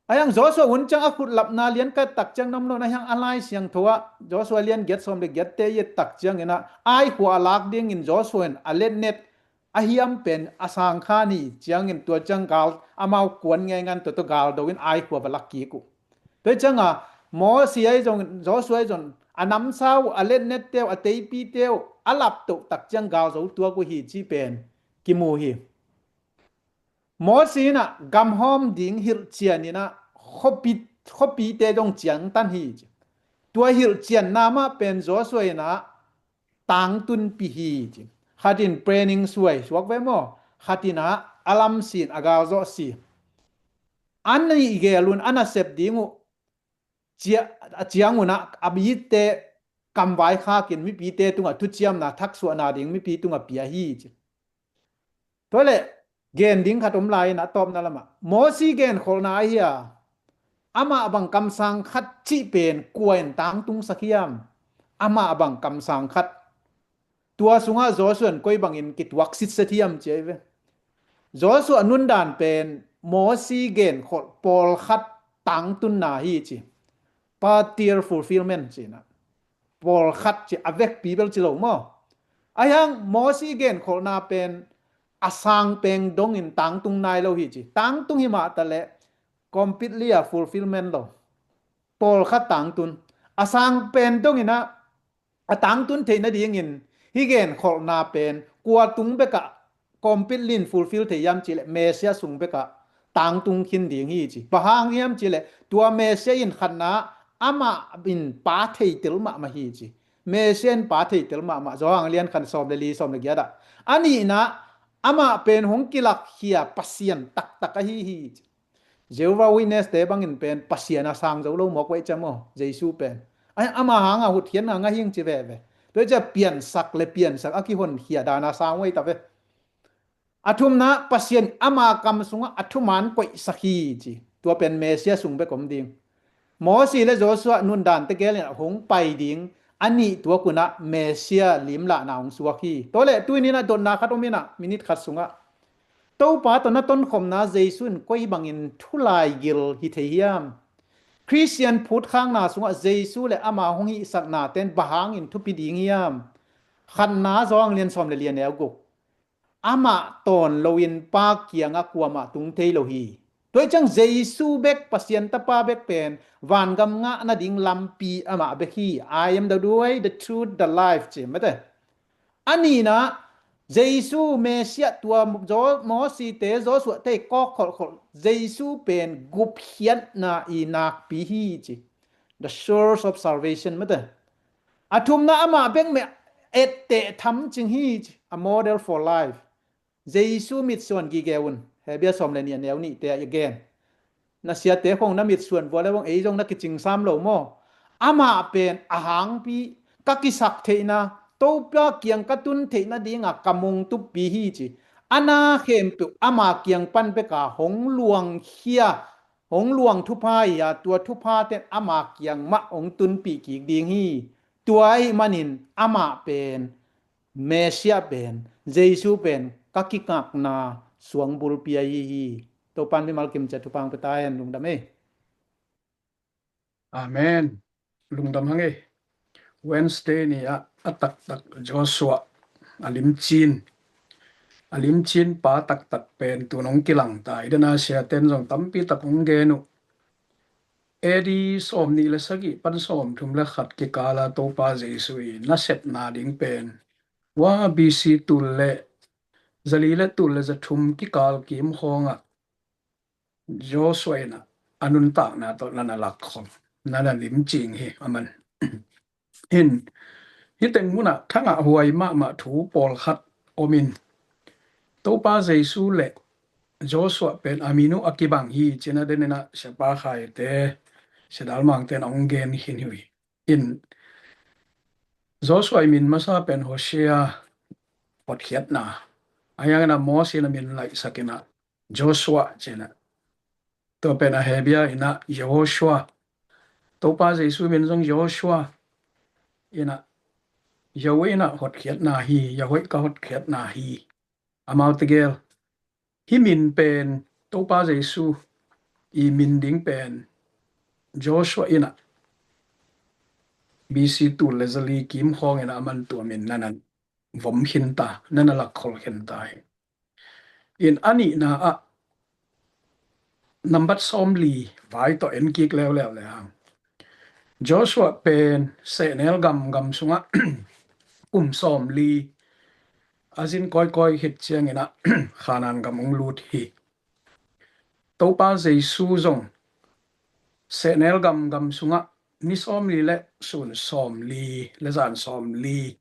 A hiang Joshua hun ciang a khut lapna lian ka et tak ciang na om lo na hiang a Lai Siangtho ah Joshua lian giat sawm le giatte i et tak cianginah Ai khua a lak dingin Joshua in a letnet a hiam pen a sang kha ni ciangin tua ciang gal amau kuan ngeingan tua tawh gal do in Ai khua va lak kik uh. Tua cianga Mosi ahi zong Joshua ahi zong a namsa uh, a letnette uh, a teipite uh a laptoh tak ciang gal zo tuak uh hi cih pen kimu hi. Mosi inah gamhawm ding hilhcian inah khuapi, khuapite zong ciangtan hi ci. Tua hilhcianna mah pen Joshua inah tangtunpih hi ci. Khat in planning suai suak ve maw? Khat inah a lamsin a galzawh si. A nih gel un a nasep ding uh cia-, a ciang unah a mite kamvai khakin mipite tungah thuciamna thaksuahna ding mipi tungah pia hi ci. Tuale gen ding khat om lai in a tawpna lamah Mosi genkholhna ahi a, amah bang kamsang khat cih pen kua in tangtungsak hiam? Amah bang kamsang khat. Tua sungah Joshua in koi bangin kituak sitset hiam ci ahi ve. Joshua nundan pen Mosi genkholh pawlkhat tangtunna hi ci. Partial fulfillment cihna. Pawlkhat ci a vekpi bel ci lo maw? Ahiang Mosi genkholhna pen a sang pen dongin tangtung nai lo hi ci. Tangtung hi mah taleh completely a fulfillment lo. Pawlkhat tangtun. A sang pen donginah a tangtun theih nadingin hih genkholhna pen kua tung bekah completely in fulfill thei hiam cihleh Messiah sung bekah tangtung khin ding hi ci. Bang hang hiam cihleh tua Messiah in khatna amah in pa theitel mahmah hi ci. Messiah in pa theitel mahmah. Johan lian khat sawm le li, sawm le giat ah. A nihna amah pen hong kilakkhia Pasian taktak ahi hi ci. Jehovah Witness te bangin pen Pasian a sang zo lo mawk veih ciam aw, Jesu pen. Ai, ama hanga hutkhiatna ngah hing ci veve. Tua hi ciah piansak le piansak a kihonkhia dana sang veih ta ve. A thumna Pasian ama kam sungah a thuman koihsak hi ci. Tua pen Messiah sung bek om ding. Mosi le Joshua nundante gelin a hong pai ding a nih tuakunah Messiah limlahna hong suak hi. Tuale tuininah dotna khat om inah minit khat sungah Topa tawh na tonkhopna Jesu in koi bangin thulaigil hi thei hiam? Khristian phutkhakna sungah Jesu le ama hong hihsakna ten bang hangin thupi ding hiam? Khatna Johan lian sawm le li a neu guk. Amah tawn loin Pa kiangah kuamah tung thei lo hi. Tua hi ciang Jesu bek, Pasian Tapa bek pen vangam ngah nading lampi amah bek hi. I am the way, the truth, the life ci mate. A nihna Jesu Messiah tua Mosite, Joshua te kawk kholhkholh Jesu pen gupkhiatna i nakpi hi ci. The source of salvation mate. A thumna amah bek meh etteh thamcing hi ci. A model for life. Jesu mitsuan gige un. Hebia sawm le nih a neu nihte ah i gen. Na siate khong na mitsuan vua le vong ei zong na kicingsam lo maw? Amah pen a hangpi ka kisak theihna, Topa kiang ka tun theihna dinga ka mungtuppi hi ci. A na khempeuh ama kiang pan beka hong luangkhia, hong luang thupha hi a, tua thupha ten ama kiang mah hong tunpih kik ding hi. Tua ahi manin amah pen Messiah pen, Jesu pen ka kikakna suangbulpi ahi hi. Topan mimal kimcia thupha hong pia ta hen. Lungdam ei. Amen. Lungdam hang ei. Wednesday ni ah a taktak Joshua a limcin, a limcin pa taktak pen tun hong kilang ta hi. Dena siaten zong tampi tak hong gen uh. A D sawm nih le sagih pan sawm thum le khat kikala Topa Jesu i nasepna ding pen, ua B C tul le zali le tul le zathum kikal kim khawngah Joshua inah a nuntakna tawh na na lakkhol, na na limcing hi a man. In, hih teng munah thangah huai mahmah thu pawlkhat om in, Topa Jesu le Joshua pen a min uh a kibang hi, cina deninah Siapa Khaite, Sia Dal Mangte in a hong gen khin hi uh hi. In, Joshua i min masa pen Hosea, hotkhiatna. A hiangin a Moses in a min laihsak inah Joshua cina. Tua pen a Hebia inah Yehoshua. Topa Jesu min zong Joshua inah, Yahweh inah hotkhiatna hi, Yahweh ka hotkhiatna hi. Amau tegel. Hih min pen Topa Jesu i min ding pen Joshua inah B C tul le zali kim khawng inah a man tua min na na vom khinta, na na lakkhol khinta hi. In a nihna ah nambat sawmli vai tawh en kik leuleu le hang. Joshua pen sehnel gam, gam sungah kum sawmli a zin kawikawi khit cianginah Khanaan gam hong lut hi. Topa Jesu zong sehnel gam, gam sungah ni sawmli le sun sawmli le zan sawmli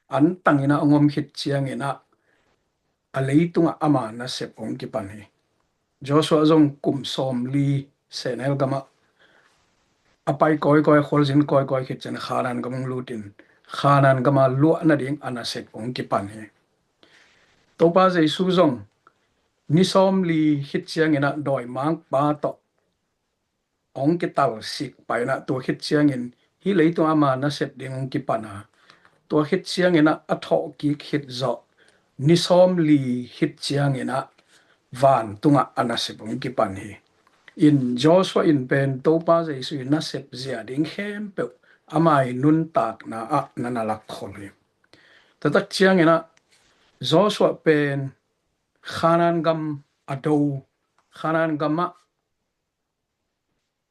an tanginah hong om khit cianginah a leitungah ama nasep hong kipan hi. Joshua zong kum sawmli sehnel gamah a pai kawikawi, khualzin kawikawi khit cian Khanaan gam hong lutin Khanaan gama luah nading a nasep hong kipan hi. Topa Jesu zong ni sawmli khit cianginah dawimangpa tawh hong kitalsik painah tua khit ciangin hih leitung ama nasep ding hong kipan a, tua khit cianginah a thawhkik khit zawh ni sawmli khit cianginah vantungah a nasep hong kipan hi. In Joshua in pen Topa Jesu i nasep zia ding khempeuh ama i nuntakna ah na na lakkhol hi. Tuatak cianginah Joshua pen Khanaan gam a do, Khanaan gamah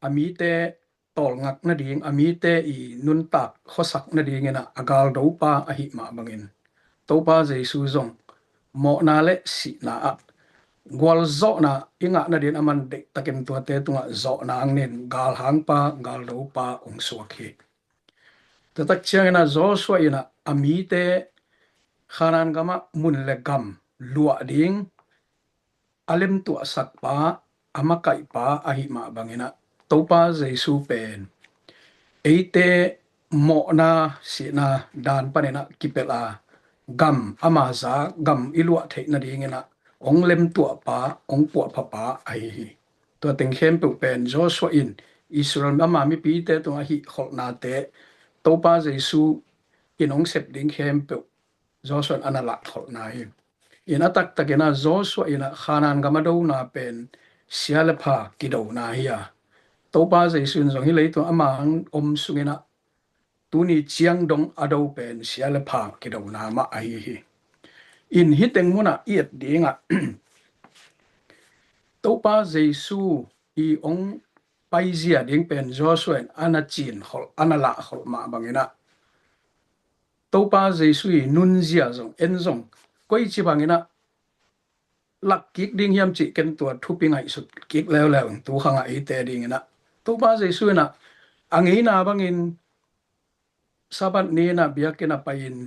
a mite tawlngak nading, a mite i nuntak khuasak nadinginah a galdopa ahih mah bangin Topa Jesu zong mawhna le sihna ah gualzawhna i ngah nadin a man deihtakin tuate tungah zawhna ang nin galhangpa, galdopa hong suak hi. Tuatak cianginah Joshua inah a mite Khanaan gamah mun le gam luah ding a lemtuahsakpa, a makaihpa ahih mah banginah Topa Jesu pen eite mawhna sihna dan paninah kipelh a, gam ama za gam i luah theih nadinginah hong lemtuahpa, hong puahphapa ahi hi. Tua teng khempeuh pen Joshua in Israel ama mipite tungah hih kholhnate Topa Jesu in hong sep ding khempeuh Joshua in a na lakkholhna hi. In a taktakinah Joshua inah Khanaan gam a dona pen sia le pha kidona hi a, Topa Jesu in zong hih leitung ama hang om sunginah tuni ciang dong a do pen sia le pha kidona mah ahi hi. In hih teng munah i et dingah Topa Jesu i hong paizia ding pen Joshua in a na cinkholh, a na lahkholh mah banginah Topa Jesu i nunzia zong en zong koici banginah lak kik ding hiam cih ken tua thupi ngaihsut kik leuleu in tu khangah eite dinginah Topa Jesu inah a ngeina bangin Sabbath ni inah biakinn a pai-in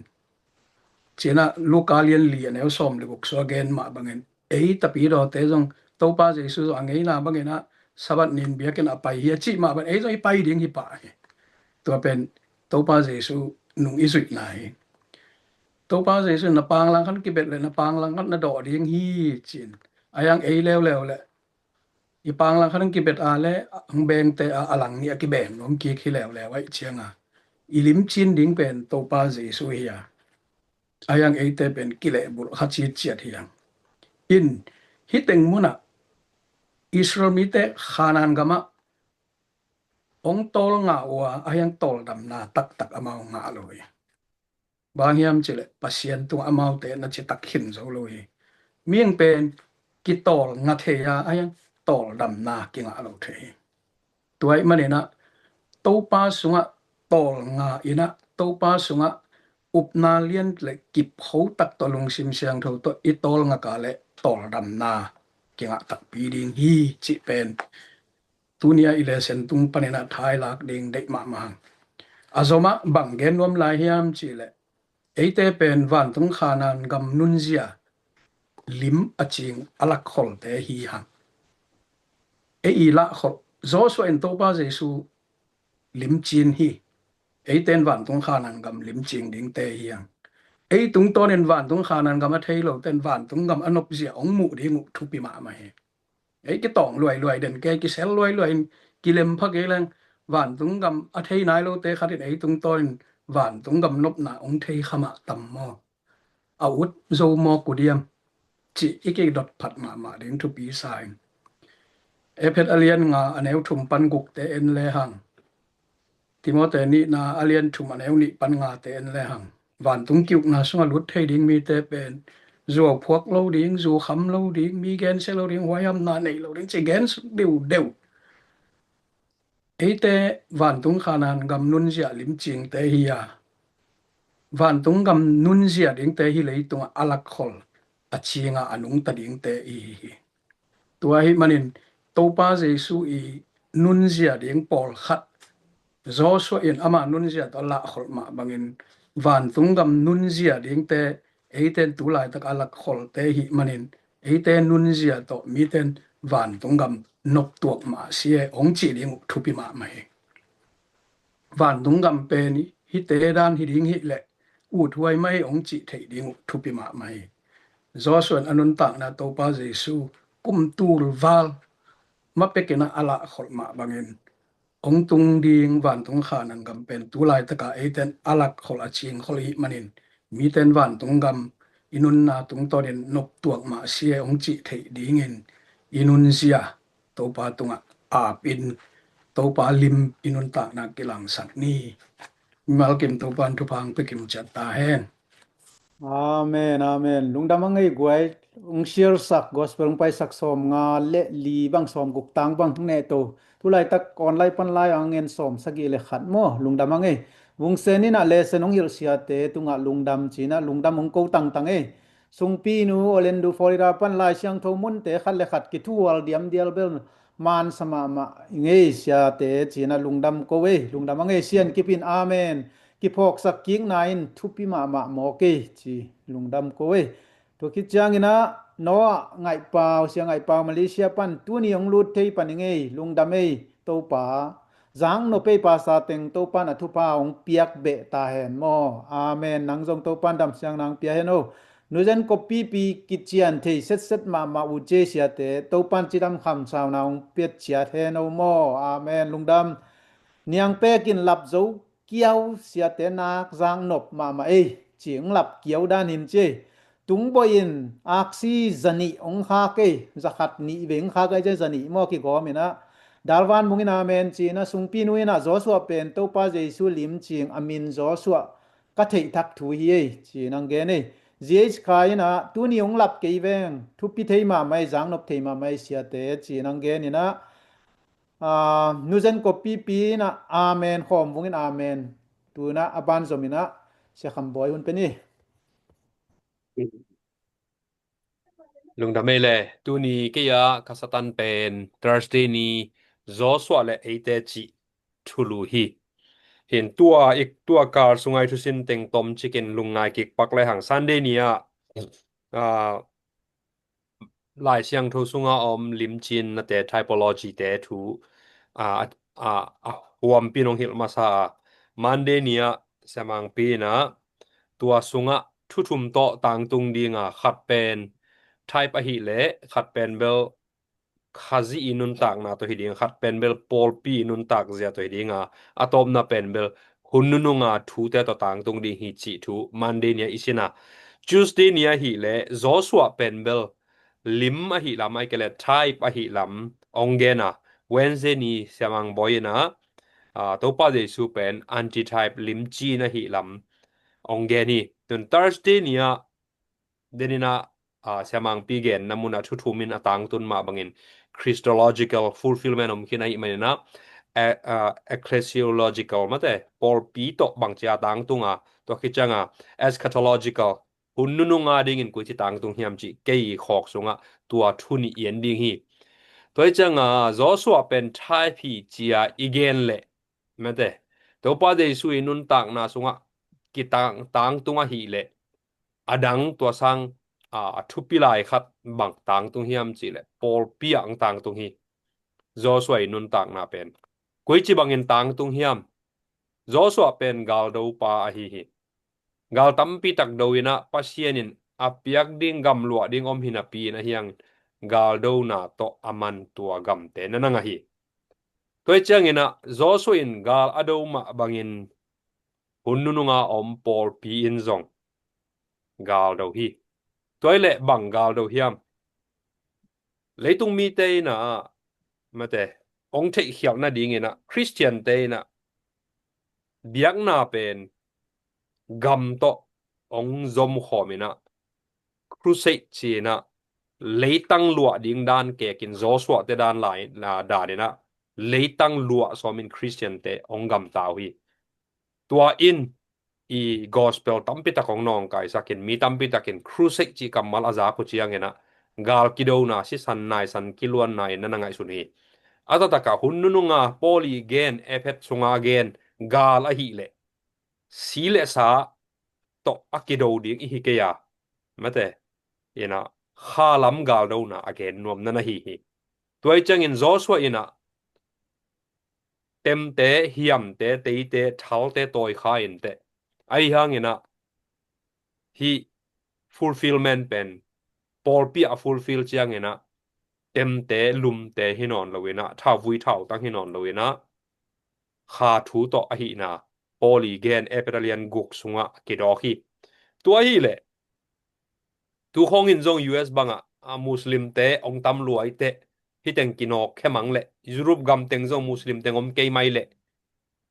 cinah Luka lian li a neu sawm le guk sua gen mah bangin ei tapidawte zong Topa Jesu zong a ngeina banginah Sabbath ni in biakinn a pai hi a cih mah bangin ei zong i pai ding hi pah hi. Tua pen Topa Jesu nung i zuihna hi. Topa Jesu na panglang khan kibet le na panglang khan na dawh ding hi cin a hiang ei leuleu le i panglang khan kibet a le hong bengte a a lang nih a kibeng nuam kik hi leuleu aih cianga i limcin ding pen Topa Jesu hi a, a hiang eite pen kilehbulh kha citciat hi ang. In hih teng munah Israel mite Khanaan gamah hong tawlngah uh a, a hiang tawldamna taktak amau ngah lo hi. Bang hiam cileh Pasian tungah amaute na citak khin zo lo hi. Mihing pen kitawlnga thei a, a hiang tawldamna kingah lo thei hi. Tua ahih maninah Topa sungah tawlnga inah Topa sungah upna lian le kip kho tak tawh lungsim siangtho tawh i tawlngak a le tawldamna kingah takpi ding hi cih pen tuni a i lesson tung panin a thailak ding deih mahmah hang. A zomah bang gen nuam lai hiam cihleh, eite pen vantung khanan gam nunzia lim a cing a lakkholte hi hang. Ei i lahkholh, Joshua in Topa Jesu limcin hi. Eite in vantung khanan gam limcing dingte hi hang. Ei tungtawnin vantung khanan gam a thei lote in vantung gam a nopzia hong muh ding uh thupi mahmah hi. Ei kitawng luailuai den kei, kisel luailuai in kilem pha kei leng, vantung gam a thei nai lote khat in ei tungtawnin vantung gam nopna hong thei kha mah tam maw? A ut zo maw kudiam? Cih i kidot phat mahmah ding thupi sa ing. Efesa a lian nga a neu thum pan gukte en lehang, Timote nihna a lian thum a neu nih pan ngate en lehang, vantung kiukna sungah lut thei ding mite pen zuau phuak lo ding, zu kham lo ding, mi gensia lo ding, huaihamna nei lo ding, ci gen suk deuhdeuh. Eite vantung khanan gam nunzia limcingte hi a, vantung gam nunzia dingte hi, leitungah a lakkholh a cinga a nungta dingte i hi hi. Tua ahih manin Topa Jesu i nunzia ding pawlkhat Joshua in ama nunzia tawh a lahkholh mah bangin vantung gam nunzia dingte eite in tu laitak a lakkholhte ahih manin eite nunzia tawh mite in vantung gam noptuak mah si e hong cih ding uh thupi mahmah hi. Vantung gam pen hihte dan hi ding hileh uthuai mah hi hong cih theih ding uh thupi mahmah hi. Joshua in a nuntakna Topa Jesu kum tul val ma pekin a lahkholh mah bangin hong tung ding vantung khanan gam pen tu laitaka eite in a lakkholh a cingkholh ahih manin mite in vantung gam i nunna tungtawnin noptuak mah si e hong cih theih dingin i nunzia Topa tungah apin Topa lim i nuntakna kilangsak ni. Mimal kim Topa in thupha hong pia kim ciat ta hen. Amen, amen. Lungdam a ngei guai, hong share sak, gospel hong paisak sawm nga le li bang, sawm guk tang bang hong neh to. Tu laitak online pan lai a ngen sawm sagih le khat maw, lungdam a ngei. Vungsen in a lesson hong hilh siate tungah lungdam ci-in a lungdam hong ko tangtang ei. Sungpi nu Orlando, Florida pan Lai Siangtho munte khat le khat kithuhual diamdial bel man sa mahmah i ngei siate ci-in a lungdam ko ei, lungdam a ngei. Sian kip in amen. Kiphawksak kikna in thupi mahmah mawk ei ci, lungdam ko ei. Tua khit ciangin a Noah Ngaihpau, Sia Ngaihpau Malaysia pan tuni hong lut thei pan i ngei, lungdam ei Topa. Zang nop ei, pasa teng Topa in a thupha hong piak beh ta hen maw. Amen. Nang zong Topa in damsiang nang pia hen o. Nuzen Kop Pipi kician thei setset mahmah u cia siate, Topa in cidam khamsauna hong piat ciat hen o maw. Amen. Lungdam. Niang Pek in lap zo kiau siate nak zang nop mahmah ei ci, hong lap kiau dan hin ci ei. Tung Boih in aksi zanih hong khak ei, zakhat nih vei hong khak ei ci, zanih maw kigawm in a. Dalvan Mung in amen ci-in a, Sungpi nu in a Joshua pen Topa Jesu limcing a min Joshua ka theih thak thu hi ei ci-in hong gen ei. G H Khai in a tuni hong lap kei veng, thupi thei mahmah ei, zang nop thei mahmah ei siate ci-in hong gen in a. Ah, Nuzen Kop Pipi in a amen khawm vungin amen. Tu in a a ban zom in a Sia Kham Bawi hun pe ni. Lungdam ei le, tuni kei a ka satan pen Thursday ni Joshua le eite cih thulu hi. Hin tua ik tua kal sungai thusin teng tom cikin lungngai kik pak le hang Sunday ni a, ah, Lai Siangtho sunga om limcinnate, typology te thu, a, a, a, a huampi nong hilh masa a. Monday ni a Siamangpi in a tua sungah thu thum tawh tangtung ding a, khat pen type ahih leh khat pen bel Khazih i nuntakna tawh hi ding, khat pen bel pawlpi i nuntak zia tawh hi ding a, a tawpna pen bel hun nununga thute tawh tangtung ding hi cih thu Monday ni a i sin a. Tuesday ni ahih leh Joshua pen bel lim ahih lam, ahih kei leh type ahih lam hong gen a. Wednesday ni Siamang Bawi in a, ah, Topa Jesu pen antitype, limcin ahih lam hong gen hi. Tun Thursday ni a den in a, ah, Siamangpi genna mun a thu thum in a tangtun mah bangin Christological fulfillment om khin ahih manin a, e-, ah, ecclesiological mate, pawlpi tawh bangci a tangtung a, tua khit ciang a eschatological, hun nununga dingin koici tangtung hiam cih kei khawk sungah tua thu nih i en ding hi. Tua hi cianga Joshua pen thaiphi cia i gen leh, mate, Topa Jesu i nuntakna sungah kitang tangtung ahih leh, a dang tua sang a, a thupi lai khat bang tangtung hiam cih leh pawlpi ah ang tangtung hi. Joshua i nuntakna pen koici bangin tangtung hiam? Joshua pen galdopa ahi hi. Gal tampi tak do inah Pasian in a piak ding gam luah ding om hinapi in ahiang galdona tawh a man tua gamte na nang ahi. Tua hi cianginah Joshua in gal a do mah bangin hun nununga om pawlpi in zong galdo hi. Tua hi leh bang galdo hiam? Leitung mite inah, mate, ong theihkhialh nadinginah Khristiante inah biakna pen gam tawh ong zomkhawm inah crusade ci-inah leitang luah ding dan kekin Joshua te dan lai, la, dan inah leitang luah sawmin Khristiante ong gamta uh hi. Tua in i gospel tampi tak ong nawngkaisakin mi tampi takin crusade cih kammal a zak uh cianginah gal kidona sisan naisan kiluanna in na na ngaihsun hi. A taktakah hun nununga Paul i gen Efesa sunga gen gal ahih leh si le sa tawh a kido ding i hi kei a, mate, inah khalam galdona a gen nuam na na hi hi. Tua hi ciangin Joshua inah temte, hiamte, teite, thalte tawi kha inteh. Ahi hanginah hih fulfillment pen pawlpi ah a fulfill cianginah temte, lumte hi nawn loinah, thauvui thautang hi nawn loinah kha thu tawh ahihna Paul i gen Efesa lian guk sungah kidawk hi. Tua ahih leh tukhawng in zong U S bangah a Muslimte ong tam luai teh, hih teng kinawk khemang leh Europe gam teng zong Muslim teng om kei mai leh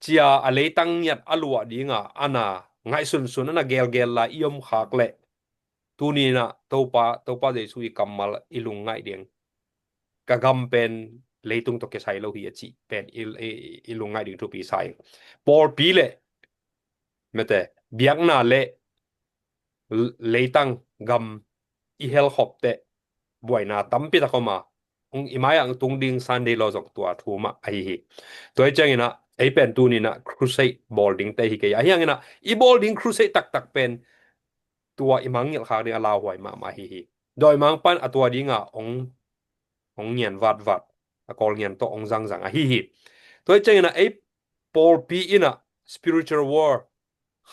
cia a leitang ngiat a luah dinga ana ngaihsunsun ana gelgel lai i om khak leh tuninah Topa, Topa Jesu i kammal i lungngaih ding, ka gam pen leitung tawh kisai lo hi a cih pen i, i, i lungngaih ding thupi sa ing. Pawlpi le, mate, biakna le leitang gam i helkhop teh buaina tampi tak om a, ong i mai-ah tung ding Sunday law zong tua thu mah ahi hi. Tua hi cianginah ei pen tuninah crusade bawl dingte hi kei a, ahi hanginah i bawl ding crusade taktak pen tua i mangngilh khak ding a lauhuai mahmah ahi hi. Dawimang pan a tua dinga ong, ong ngian vatvat, a kawl ngian tawh ong zangzang ahi hi. Tua hi cianginah ei pawlpi inah spiritual war,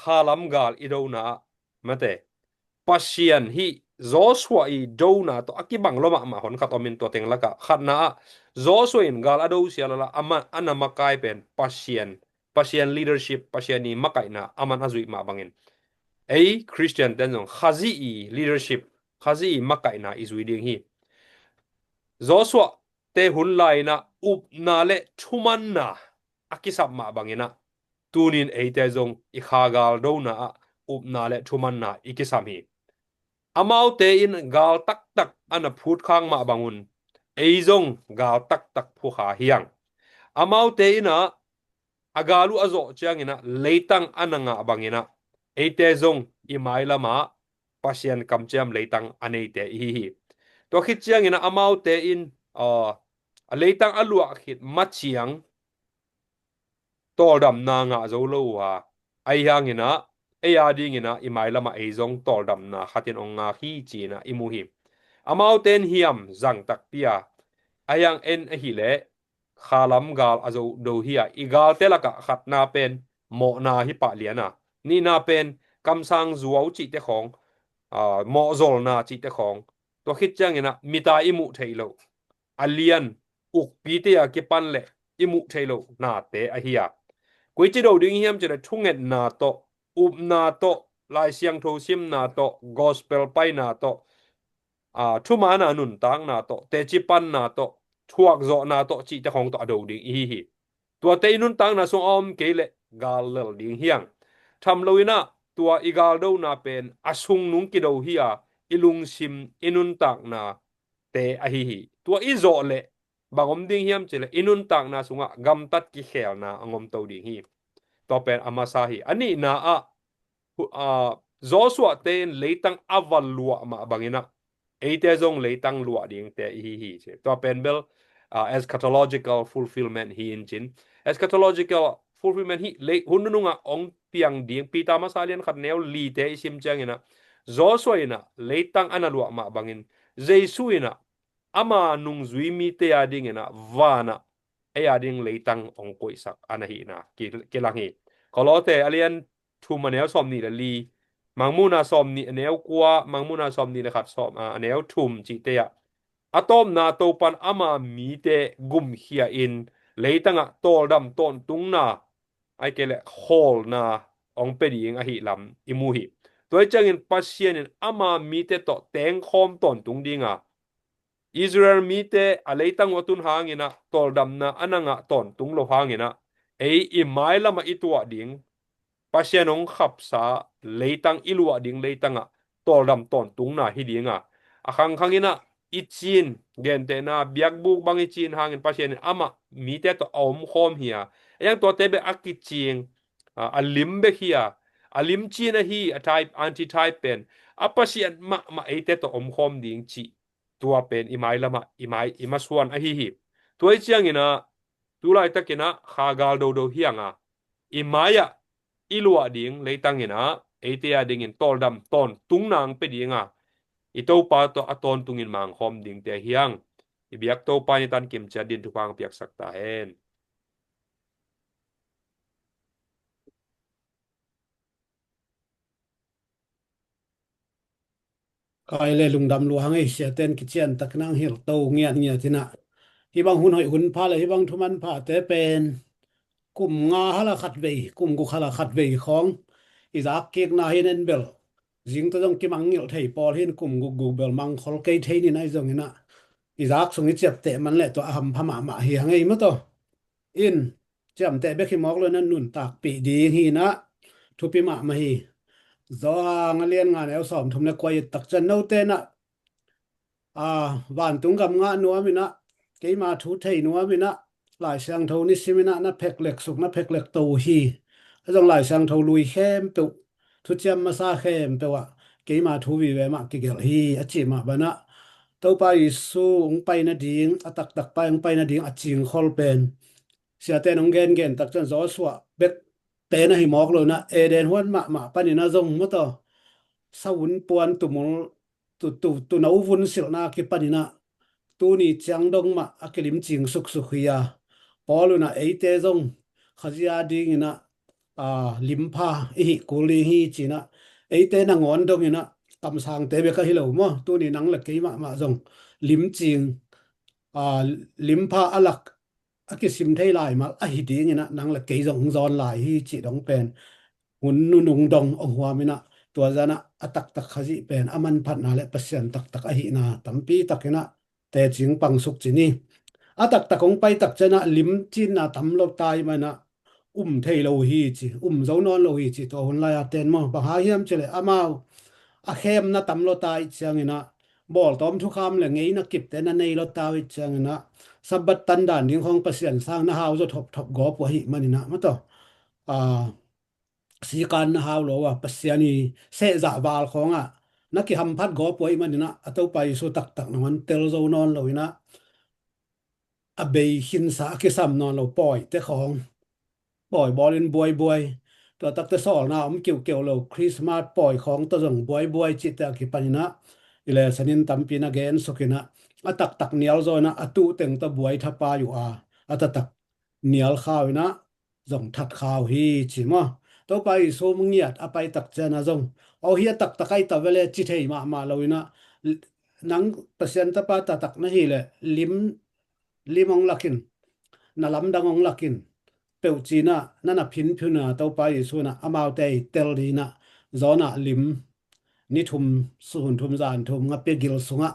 khalam gal i dona ah, mate, Pasian hih Joshua i dona tawh a kibang lo mahmah hon khat om in tua teng lakah khatna ah Joshua in gal a do sia lala ama ana makai pen Pasian, Pasian leadership, Pasian i makaihna aman a zuih mah bangin ei Khristian ten zong Khazih i leadership, Khazih i makaihna i zui ding hi. Joshua te hun lai-inah upna le thumanna a kisap mah banginah tunin eite zong i kha galdona ah upna le thumanna i kisam hi. Amaute in gal taktak ana phutkhak mah bangun ei zong gal taktak phukha hiang. Amaute inah a gal uh a zawh cianginah leitang ana ngah banginah eite zong i mailamah Pasian kamciam leitang a neite i hi hi. Tua khit cianginah amaute in, ah, a leitang a luah khit maciang tawldamna ngah zo lo uh a, ahi hanginah ei a dinginah i mailamah ei zong tawldamna khatin ong ngak hi cinah i mu hi. Amaute in hiam zang takpi a, ahi hang en ahileh khalam gal a zo do hi a, i galte lakah khatna pen mawhna hi pah lian a, nihna pen kamsang zuau cihte khawng, ah, mawhzolna cihte khawng, tua khit cianginah mita i muh theih loh, a lian ukpite a kipan le i muh theih loh nate ahi a. Koici do ding hiam cih leh thungetna tawh, upna tawh, Lai Siangtho simna tawh, gospel paina tawh, ah, thumaana nuntakna tawh, teci panna tawh, thuakzawhna tawh cihte khawng tawh a do ding i hi hi. Tuate i nuntakna sung a om kei leh gal lel ding hiang. Tham loinah tua i galdona pen a sungnung kido hi a, i lungsim, i nuntakna te ahi hi. Tua i zawh leh bang om ding hiam cih leh i nuntakna sungah gamtat kikhelna a ngomto ding hi. Tua pen a masa hi. A nihna ah, hu-, ah, Joshua te in leitang a va luah mah banginah eite zong leitang luah dingte i hi hi ci. Tua pen bel ah, eschatological fulfillment hi in cin. Eschatological fulfillment hi lei hun nunungah ong piang ding Peter masa lian khat neu lite i sim cianginah Joshua inah leitang a na luah mah bangin Jesu inah ama nungzui mite a dinginah vanah ei a ding leitang ong koihsak a na hihna ki-, kilang hi. Kolose a lian thum a neu sawm nih le li, Mangmuhna sawm nih a neu kua, Mangmuhna sawm nih le khat sawm, a, a neu thum cihte ah a tawpna Topan ama mite gumkhia in leitangah tawldam tawntungna ai kei le khawlna ong pe ding ahi lam i mu hi. Tua hi ciangin Pasian in ama mite tawh tengkhawm tawntung dinga Israel mite a leitang uh a tun hanginah tawldamna a na ngah tawntung lo hanginah ei i mailamah i tuah ding Pasian hong khapsa leitang i luah ding leitangah tawldam tawntungna hi dinga a khangkhanginah i cin gentehna biakbuk bang i cin hangin Pasian in amah mite tawh a omkhawm hi a, a yang tuate bek a kicing a, a lim bek hi a, a lim cin ahi a type, antitype pen a Pasian mahmah eite tawh omkhawm ding cih tua pen i mailamah i mai i masuan ahi hi. Tua hi cianginah tulaitakinah kha gal dodo hianga i mai-ah i luah ding leitanginah eite a dingin tawldam tawntung nang pe dinga i Topa tawh a tawntungin mangkhawm dingte hiang i biak Topa ni tan kimciat din thupha piaksak ta hen. Kai le lungdam lua hang ei, siaten kician tak nang hilh to ngiat ngiat inah. Hibang hun hoih hun pha le hibang thuman phate pen kum nga hala khat vei, kum guk hala khat vei khawng i zak kikna hi nen bel zingta zong kimangngilh thei pawl hin kum guk guk bel mangkhol kei thei ni nai zonginah i zak sung i ciapteh man le tua a hampha mahmah hi hang ei maw taw. In ciamteh bek hi mawk lo inah nuntakpih ding hi inah thupi mahmah hi. Zawhang a lian nga neu sawm thum le kua i tak cian note inah a, vantung gam ngah nuam inah keima thu thei nuam inah Lai Siangtho ni sim inah na pheklek suk na pheklek to hi. A zong Lai Siangtho lui khempeuh thuciam masa khempeuh ah keima thu vive mah kigelh hi a cih mah banah Topa Jesu hong pai nading a taktak pai hong pai nading a cingkhol pen siaten hong gengen tak cian Joshua bek pen ahi mawk lo inah Eden huan mahmah panin a zong maw taw savun puan tumul tu, tu, tuno vun silhna kipaninah tuni ciang dong mah a kilimcing suksuk hi a, Paul unah eite zong Khazih a dinginah a, limpha i hih kul ding hi cinah eite nangawn donginah kamsangte bek ahi lo maw, tuni nang le kei mahmah zong limcing a, limpha a lak a kisim thei lai mal ahi dinginah nang le kei zong hong zawn lai hi cih dong pen hun nunung dong hong huaminah tua zanah a taktak Khazih pen a manphatna le Pasian taktak ahihna tampi takinah tecing pangsuk ci ni. A taktak hong pai tak cianah limcinna tam lo tai manah um thei lo hi ci, um zo nawn lo hi ci, tua hun lai-a ten maw. Bang hang hiam cileh amau a khemna tam lo ta ih cianginah bawltawm thukham le ngeina kipte na nei lo ta uh ih cianginah Sabbath tandan ding khawng Pasian sang na hau zaw thopthop gawp uh ahih maninah maw taw. A, sikan na hau lo a Pasian i sehzah val khawngah na kihamphat gawp uh ahih maninah a Topa Jesu taktak nangawn tel zo nawn loinah a bei khinsa a kisam nawn lo pawite khawng pawi bawlin buaibuai, tua takte sawlna om kiukiu lo Christmas pawi khawng tawh zong buaibuai cihte a kipaninah i lesanin tampi na gensukinah a taktak nial zaw inah a tuhteng tawh buai thapai uh a, a taktak nial khau inah zong that khau hi ci maw. Topa Jesu ngiat a pai tak cianah zong aw hi a taktak ahi ta vele ci thei mahmah loinah nang Pasian tapa taktak na hileh lim lim hong lakin na lamdang hong lakin peuh cinah na na phinphina Topa Jesu inah amaute i tel dinah zawnah lim ni thum sun thum zan thum nga pia gil sungah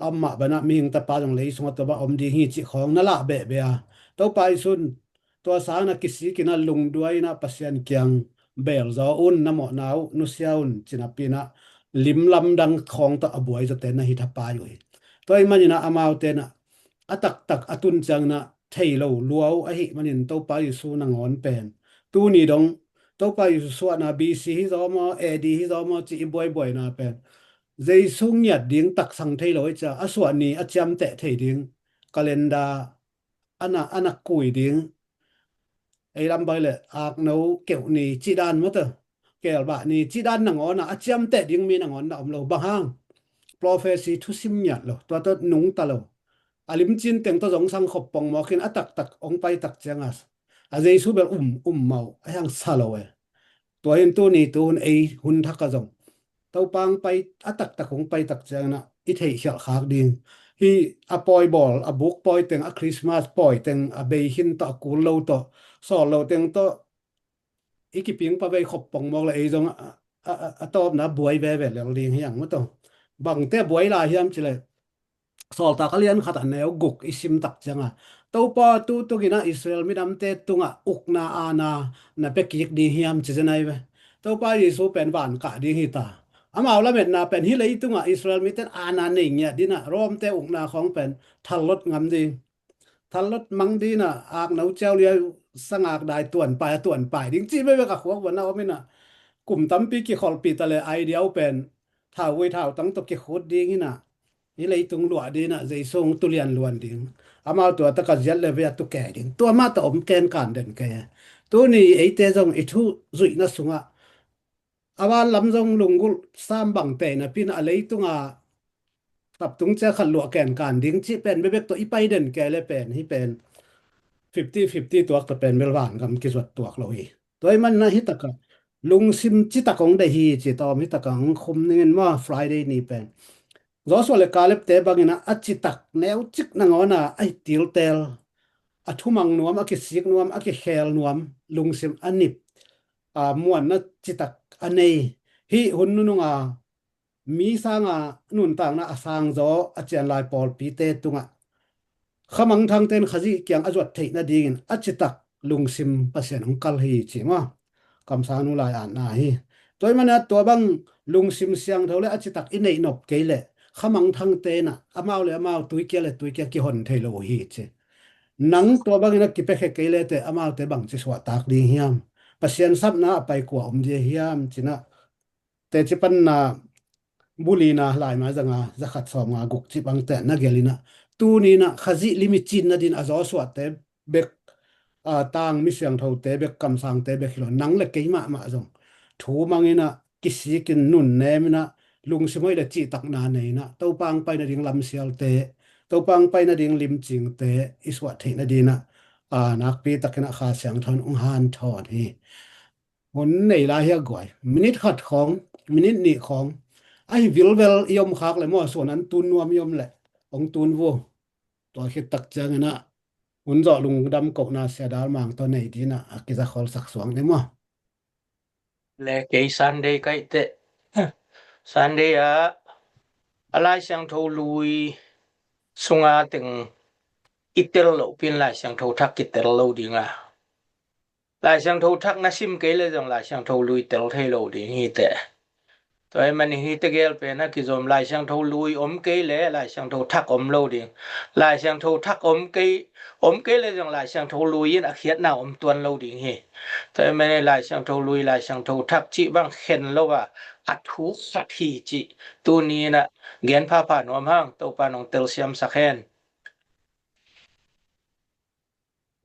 a om mah banah mihing tapa zong lei sungah tua bang om ding hi cih khawng na lah behbeh a Topa Jesu in tua sang na kisikinah lungduai inah Pasian kiang beel zaw un, na mawhna uh nusia un cinah pinah lim lamdang khawng tawh a buai zawte na hi thapai uh hi. Tua ih maninah amaute inah a taktak a tun cianginah thei lo lua uh ahih manin Topa Jesu nangawn pen tuni dong Topa Jesu suahna B C hi zaw maw, A D hi zaw maw cih i buaibuaina pen Jesu ngiat ding taksang thei lo ih ciang a suah ni a ciamteh thei ding calendar a na, a na kui ding. Ei lam bang le akno keuh ni cih dan maw, ta kelbah ni cih dan nangawn a, a ciamteh ding mi nangawn na om lo. Bang hang? Prophecy thusim ngiat lo, tua tawh nungta lo. A limcin teng tawh zong sang khop pongmawk in a taktak hong pai tak ciang a, a Jesu bel um, um mau a, hiang sa lo e. Tua hin tuni tu hun ei hun thak a zong Topa hong pai, a taktak hong pai tak ciangin a i theihkhialh khak ding. Hih a pawi bawl, a buk pawi teng, a Christmas pawi teng, a bei khin tawh, a kul lo tawh, sawl lo teng tawh i kiping pa vei khop pongmawk le ei zong a, a, a, a tawpna buai veve lel ding hiang maw, ta bangte buai lai hiam cih le, Sawltak a lian khat a neu guk i sim tak ciang a, Topa tu tung in a Israel minamte tungah ukna aana na pia kik ding hiam ci zen ai ve. Topa Jesu pen van kah ding hi ta. Amau lametna pen hih leitungah Israel mite in aana nei ngiat ding a, Rom te ukna khawng pen thallot ngam ding. Thallot mang ding a, akno ciau liau sangak dai tuanpai a tuanpai ding cih bekbek a khuak vuan a om in a, kum tampi kikholhpih ta le idea uh pen thauvui thautang tawh kikhut ding in a, hih leitung luah ding a, Jesu hong tu lianluan ding. Amau tua tak a ziat le vei a tu kei ding. Tua mah tawh om kenkan den kei. Tuni eite zong i thu zuihna sungah a van lam zong lunggulh sam bang tei napi in a, leitung a taptung cia khat luah kenkan ding cih pen bekbek tawh i pai den kei le pen hih pen fifty fifty tuak tawh pen bel vangam kizuat tuak lo hi. Tua ahih manin a hih tak a lungsim citak hong deih hi ci tawm hih tak a hong khum ning in maw, Friday ni pen Joshua le Caleb te bangin a, a citak neucik nangawn a, a hi tiltel, a thumang nuam, a kisik nuam, a kikhel nuam, lungsim a nip, a, muanna citak a nei. Hih hun nunung a mi sang a nuntakna a sang zaw a cianlai pawlpite tungah khamangthangte in Khazih kiang a zuat theih nadingin a citak lungsim Pasian hong kal hi ci maw? Kamsang nu lai-atna hi. Tua ahih manin a tua bang lungsim siangtho le a citak i neih nop kei leh khamangthangte in a amau le amau tuikia le tuikia kihon thei lo uh hi ci. Nang tua bangin a kipiakhia kei le teh amaute bangci suahtak ding hiam? Pasian sapna a pai kua om ding hiam ci in a, teci panna bulina laimai zanga zakhat sawmnga guk cih bangte na gelh in a, tuni in a Khazih lim i cin nadin a Joshua te bek, a, tang mi siangthote bek, kamsangte bek hi lo, nang le kei mahmah zong thu mang in a, kisik in, nunnem in a, lungsim hoih le cihtakna nei in a, Topa hong pai nading lamsialte, Topa hong pai nading limcingte i suah theih nadin a, a, nakpi takin a Kha Siangtho in hong hanthawn hi. Hun nei lai hi a guai. Minit khat khawng, minit nih khawng a hi vilvel i om khak le maw, suan an tun nuam i om le hong tun vua. Tua khit tak ciangin a hun zawh lungdam kohna Sia Dal Mang tawh nei ding a, a kiza khawlsak suak ni maw? Le kei Sunday kaih teh. Sunday ah a Lai Siangtho Lui sunga teng i tel loh pin Lai Siangtho Thak kitel lo ding a, Lai Siangtho Thak na sim kei le zong Lai Siangtho Lui tel thei lo ding hi teh. Tua ahih manin hih tegel pen a kizom, Lai Siangtho Lui om kei le Lai Siangtho Thak om lo ding. Lai Siangtho Thak om kei, om kei le zong Lai Siangtho Lui in a khiatna om tuan lo ding hi. Tua ahih manin Lai Siangtho Lui, Lai Siangtho Thak cih bang khen lo a, a thu khat hi cih tuni in a gen phapha nuam hang, Topa in hong telsiamsak hen.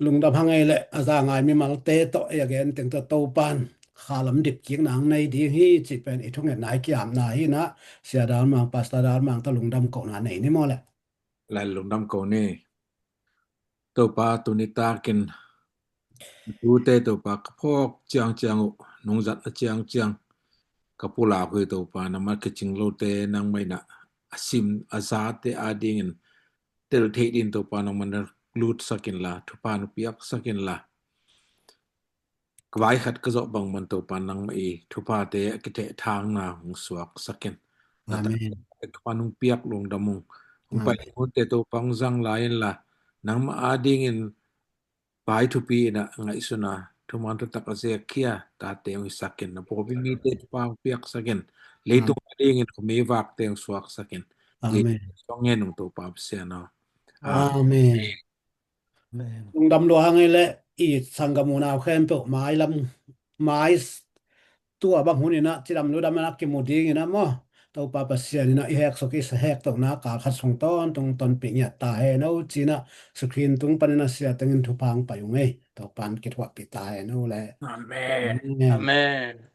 Lungdam hang ei le, a za ngai mimalte tawh ei a gen teng tawh Topa in khalam dip kikna hong nei ding hi cih pen i thungetna, i ki-apna hi in a, Sia Dal Mang, Pastor Dal Mang tawh lungdam kohna nei ni maw le? Lai lungdam ko ni. Topa, tuni takin tute Topa ka phawk ciangciang uh, nungzatna ciangciang ka pulak uh hi Topa, nangmah kicing lote nangmah in a, a sim a zate adingin tel theih dingin Topa nangmah na lutsak inla, thupha na piaksak inla, ka vai khat ka zawh bangmah Topa nangmah i thuphate a kithehthangna hong suaksak in. Na ta, Amen. Ka pan hong piak lungdam ung. Hong pai, Amen, hunte Topa hong zang lai inla, nangmah adingin vai thupi in a ngaihsun a, thuman thutak a zekhia tate hong hisak in. Na pawlpi mite thupha hong piaksak in. Leitung, Amen, adingin khuami vakte hong suaksak in. Amen. Suang ngen ung Topa Pasian aw. Amen. Amen. Lungdam lua hang ei le, i sanggam unau khempeuh mai lam, mai s-, tua bang hun in a cidam ludam in a kimu ding in a maw, Topa Pasian in ah i hek suk i hek tohna kal khat sung tawntung tonpih ngiat ta hen aw ci-in ah, Jesuh Khrih tung panin ah sia tengin thupha hong pia ung ei. Topa in kithuahpih ta hen aw le. Amen. Amen. Amen.